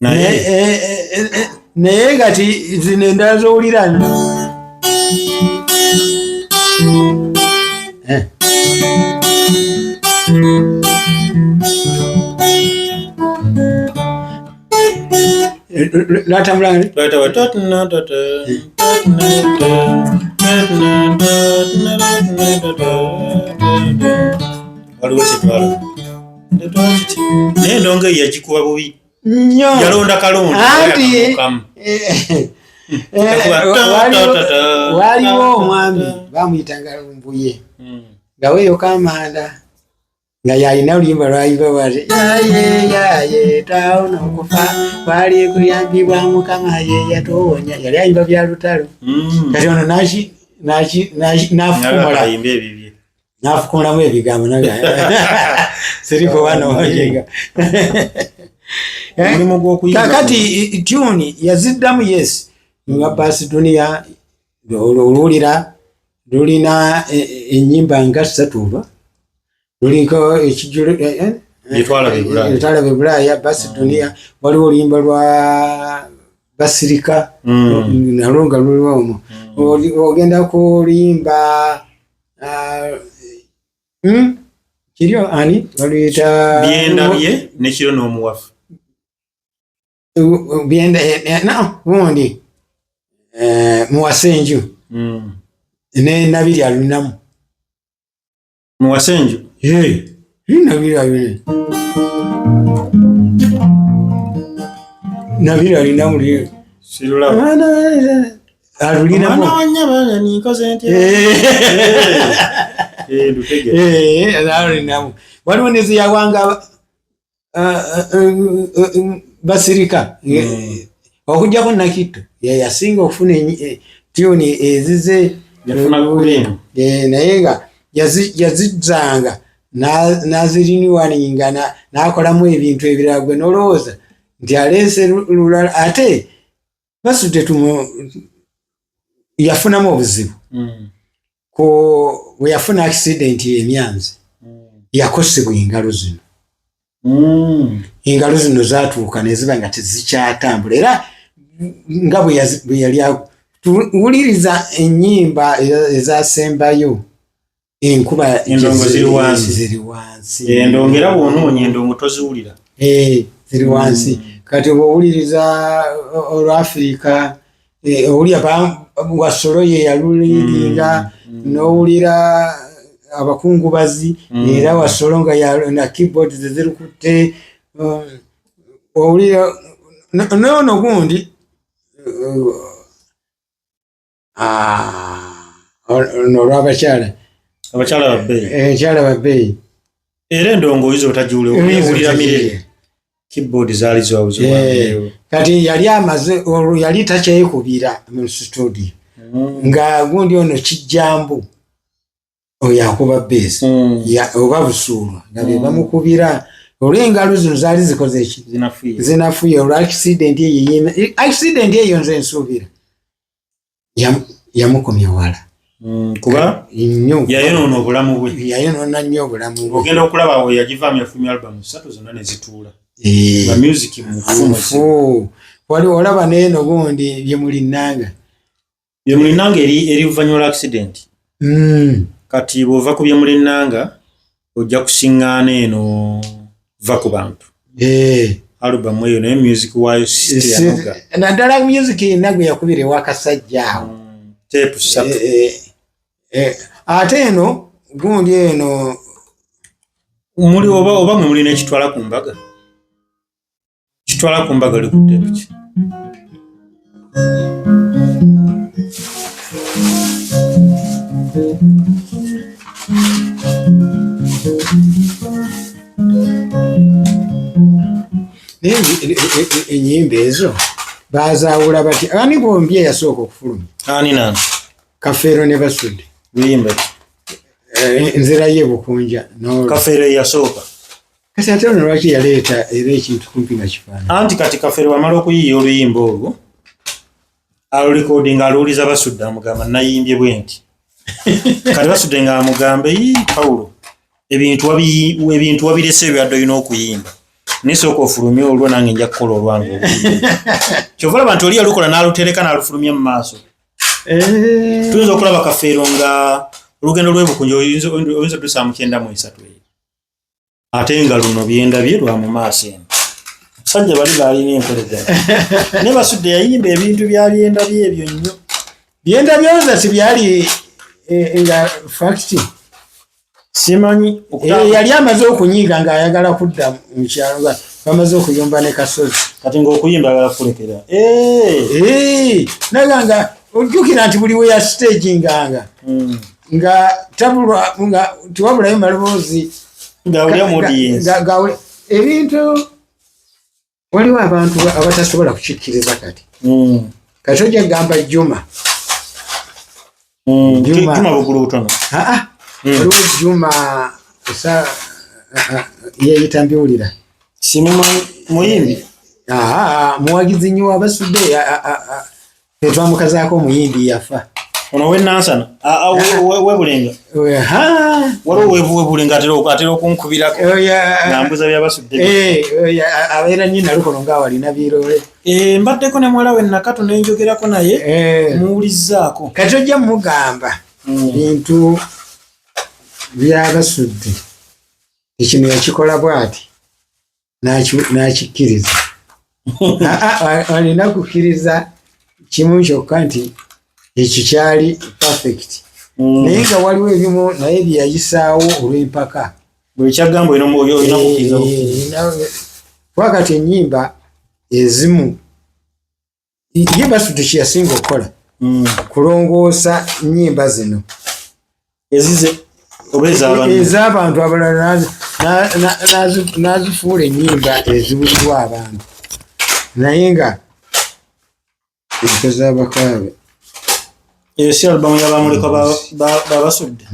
Naye Naye kati zino endala zowulira. Eh. Lwatambula Lwayitawa tatna tata, tatna ta, tatna tatna tatna tata, tata. Waliwo kyetwala Tetwala kiti. Naye endongo eyo yagikuba bubi. Nnyo. Yalonda kalonda. Anti Yakamukamu. Yakuba ta, ta, ta, ta, waliwo ta, omwami ta. bamuyitanga Lumbuye nga weeyoka amanda nga yalina oluyimba lwayimba bwati yaye yaye tawona okufa kwali kuyambibwa Mukama ye yatuwonya. Yali ayimba bya lutalo. Kati ono nafukumula Ayimba ebibye. Nafukumulamu ebigambo siriko wanojenga. Omulimu gw'okuyimba. Kakati tune yaziddamu, yes, nga Basi Duniya oluwulira lulina ennyimba nga ssatu oba luliko ekijjulo. Byetwalaba e Bulaaya. Byetwalaba e Bulaaya, Basi Duniya, waliwo oluyimba lwa Basirika nalwo nga luliwo omwo. Ogenda ku luyimba kiryo ani baluyita Byendabye nekiro n'omuwafu. Byenda no gundi muwasenju ne Nabiri alulinamu. Muwasenju. Nabiri alina, Nabiri alinamu. Sirulaba. Alulinamu. Omwana wa Nyabaana nikoze ntya? Eh, ndutegere. Alulinamu. Waliwo neziyawanga Basirika okujjako Nakitto yeyasinga okufuna tune ezize. Yafuna green. Naye nga yazizzanga n'aziriniwaninga n'akolamu ebintu ebirala gwe nolowooza nti aleese lulala ate Basudde tumu yafunamu obuzibu ku bwe yafuna accident emyanzi yakosebwa engalo zino. Engalo zino zatuuka neziba nga tezikyatambula era nga bwe yali tuwuliriza ennyimba ezasembayo enkuba Endongo ziri wansi. Ziri wansi. Endongo era bw'onoonya endongo toziwulira. Eh, ziri wansi. Kati bw'owuliriza olwafirika owulira wasolo ye yaluliringa n'owulira abakungubazi era wasolo nga na keyboard zezirikutte owulira noono gundi ono olw'abakyala abakyala babbeeyi abakyala babbeeyi era endongo oyinza obutagiwulira mirere keyboard zaali ziwabuzi kati yali amaze olwo yali takyekubira mu studio nga gundi ono kijjambu oyo akuba bass oba busuulwa nga be bamukubira olw'engalo zino zaali zikoze eki zinafuye olwa accident eyo accident eyo nze nsuubira yamukomya wala kuba nnyo yayonoona obulamu bwe yayonoona nnyo obulamu bwe ogenda okulaba awo yagivaamu yafulumya album ssatu zonna ne zituula nga music mufu waliwo olaba neeno gundi byemulinnanga byemulinnanga eri luvannyuma lwa accident kati bw'ova ku byemulinnanga ojja kusiŋŋaana eno va ku bantu album eyo naye music waayo siteyanoga naddala music yenna gwe yakubira ewakasajja awo teepu ssatu ate eno gundi eno muli oba oba mwe mulina ekitwala ku mbaga kitwala ku mbaga oli ku teepu ki Naye enyimba ezo bazaawula batya? Ani bombi eyasooka okufulumya? Ani nani? Kafeero ne Basudde. Luyimba ki? Nzira ye Bukunja. Kafeero eyasooka. Kati ate ono lwaki yaleeta era ekintu kumpi nga kifaanana? Anti kati Kafeero wamala okuyiiya oluyimba olwo alulikodinga aluwuliza Basudde amugamba nayimbye bwe nti. Kati Basudde nga amugambe yii Paulo ebintu wabirese ebyadde olina okuyimba naye sooka ofulumye olwo nange nja kukola olwange kyova olaba nti oli yalukola n'alutereka n'alufulumya mu maaso tuyinza okulaba Kafeero nga olugendo lw'ebukunja oyinza otuusa mu 93 eyo ate nga luno byendabye lwa mu maaso eno musajja bali baalina enkolegana naye Basudde yayimba ebintu bya byendabye ebyo nnyo byendabye oza si byali nga fact simanyi yali amaze okunyiiga ng'ayagala kudda mu kyalo nga bamaze okuyomba ne Kasozi kati ng'okuyimba agala kulekera naga nga ojjukira nti buli we ya staginganga nga tabulwa nga tewabulayo maloboozi ebintu waliwo abantu abatasobola kukikkiriza kati kati ojja kugamba Juma Juma bugulu butono waliwo Juma yeeyita mbiwulira simumanyi muyimbi muwagizi nnyo wabasudde etwamukazaako omuyimbi yafa ono wenansana webulenga waliwo webulenga atera okunkubirako nambuza byabasudde abeera nnyo nalukono ngaawalina birole mbaddeko ne muwala we Nakato nenjogerako naye muwulizzaako kati ojja mugamba bintu byabasudde ekino yakikola bwati n'akikkiriza alina kukkiriza kimu kyokka nti ekyo kyali perfect naye nga waliwo ebimu naye byeyayisaawo olw'empaka buli kyagamba olina kukkiriza kuba kati ennyimba ezimu ye Basudde kyeyasinga okukola kulongoosa nnyimba zino ezize oba ez'abantu abalala n'azifuula ennyimba eziwulirwa abantu naye nga ez'abakaabe eyo si alubamu y'abamulekwa babasudde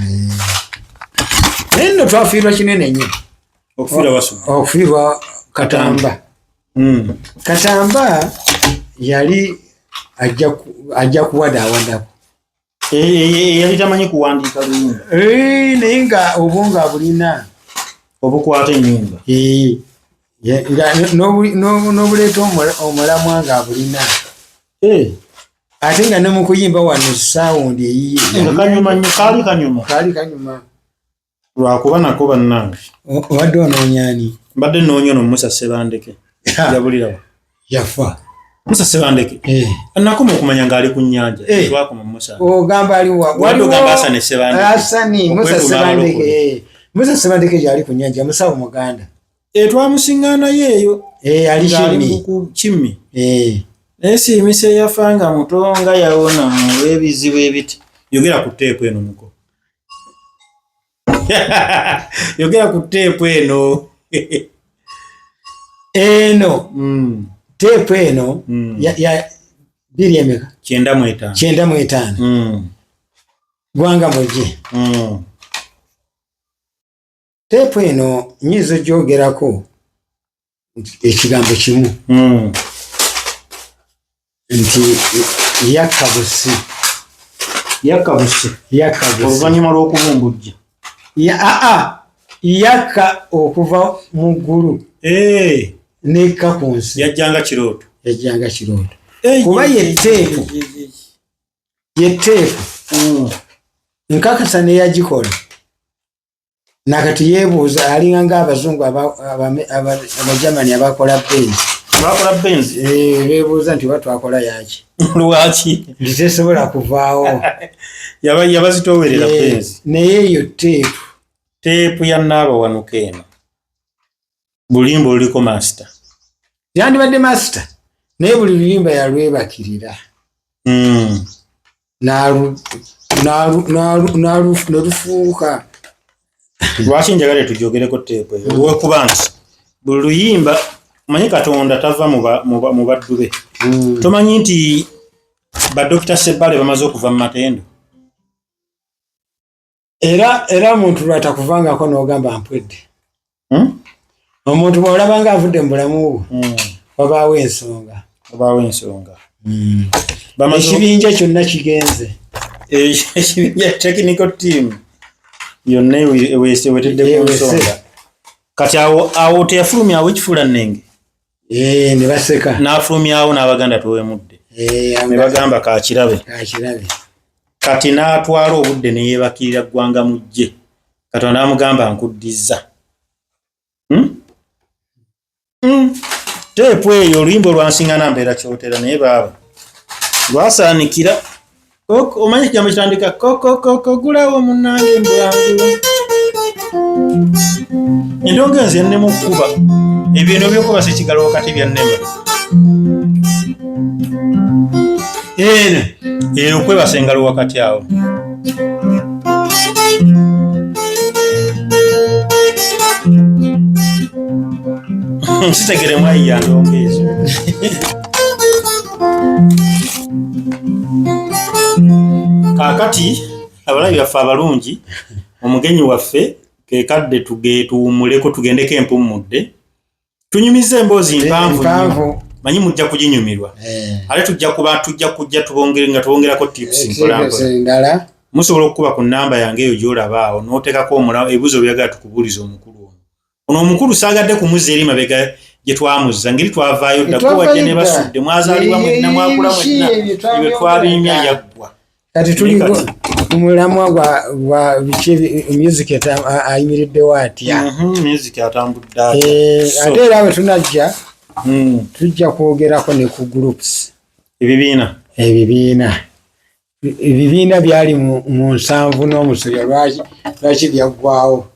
naye nno twafiirwa kinene nnyo okufiirwa Katamba Katamba yali ajja kuwadaawadako yali tamanyi kuwandiika luyimba naye nga obwongo abulina obukwata ennyimba n'obuleeta omulamwa nga abulina ate nga ne mu kuyimba wano saawundi eyiye kanyuma nnyo kaali kanyuma kaali kanyuma lwakuba nako bannange obadde onoonyaani mbadde nnoonya ono Musa Ssebandeke yabulirawa yafa Musa Ssebandeke. Eh. Nakoma okumanya ng'ali ku nnyanja. Eh. Twakoma Musa. Ogamba ali wa? Waliwo ogamba Hassan Ssebandeke. Hassan Musa Okwetuma Ssebandeke. abalokole. Eh. Musa Ssebandeke gyali ku nnyanja, musawo muganda. Eh, twamusiŋŋaanayo eyo. Eh, ali Ng'ali Kimmi. ku Kimmi. Eh. Naye siimise yafa nga muto nga yawona olw'ebizibu ebiti. Yogera ku teepu eno muko. Yogera ku teepu eno. Eno teepu eno ya 20 emeka? 95. 95. Gwanga mujje. Teepu eno nyinza ogyogerako ekigambo kimu nti yakka busi. Yakka busi. Yakka busi. Oluvannyuma lw'okubumbujja. Aa, yakka okuva mu ggulu Eh, nekka ku nsi. Yajjanga kirooto. Yajjanga kirooto. Eh, Kuba ye- ye teepu. Ye teepu nkakasa neyagikola nakati yeebuuza, alinga ngaabazungu abajamani abakola Benz. Bakola Benz. Eh, beebuuza nti oba twakola yaki? Lwaki? Nti tesobola kuvaawo. Yabazitoowerera Eh, Benz. Naye eyo teepu Teepu ya Nnaabawanuka eno. Bulimba oluliko master. Yandibadde master, naye buli luyimba yalwebakirira nelufuuka. Lwaki njagala tugyogereko teepu eyo? Olw'okuba nti buli luyimba, manyi Katonda tava mu baddu be. Tomanyi nti badokita Sebbale bamaze okuva mu matendo? Era omuntu lwatakuvangako n'ogamba mpwedde. Hmm? Omuntu bw'olaba nga avudde mu bulamu bwo, wabaawo ensonga. Wabaawo ensonga. Bamaze Ekibinja kyonna kigenze. Ekibinja, technical team yonna ewetedde ku Ewese. nsonga. Kati awo teyafulumyawo ekifuulannenge? Eh, ne baseka. N'afulumyawo n'Abaganda tuwemudde. Eh, Ne bagamba kakirabe. Kakirabe. Kati n'atwala obudde ne yeebakirira ggwanga mujje. Katonda n'amugamba nkuddizza. Hmm? Teepu eyo oluyimba olwansingana mbeera kyotera, naye baaba lwasaanikira. Omanyi ekigambo kitandika kokokoko gulawo munnange mbwangu endongo enze ennema okukuba ebyo byokubasa ekigalo wakati byannema. Eno Eyo okwebasa engalo wakati awo. Sitegeremu ayiya ndongo ezo. Kaakati abalabi baffe abalungi, omugenyi waffe kekadde tuwummuleko, tugendeko empummudde, tunyumize emboozi mpanvu nnyo. Mpanvu. Manyi mujja kuginyumirwa. Ate tujja kuba tujja kujja tubongere nga tubongerako tips mpola mpola. Endala. Musobola okukuba ku namba yange eyo gy'olaba awo n'oteekako ebibuuzo byagala tukubuuliza omukulu ono. Ono omukulu saagadde kumuzza eri mabega gye twamuzza, ngeri twavaayo dda. Twavaayo Gwe wajja ne dda. basudde mwazaalibwa mwenna, mwakula mwenna. Ebyo Ebyo twabyogera twabinyumya dda. yaggwa. Kati tuli Naye kati- ku mulamwa gwa biki music ayimiriddewo atya. Music atambudde atya? Eh, ate era bwe tunajja tujja kwogerako ne ku groups. Ebibiina. Ebibiina, ebibiina byali mu 70 n'omusobya, lwaki byaggwawo?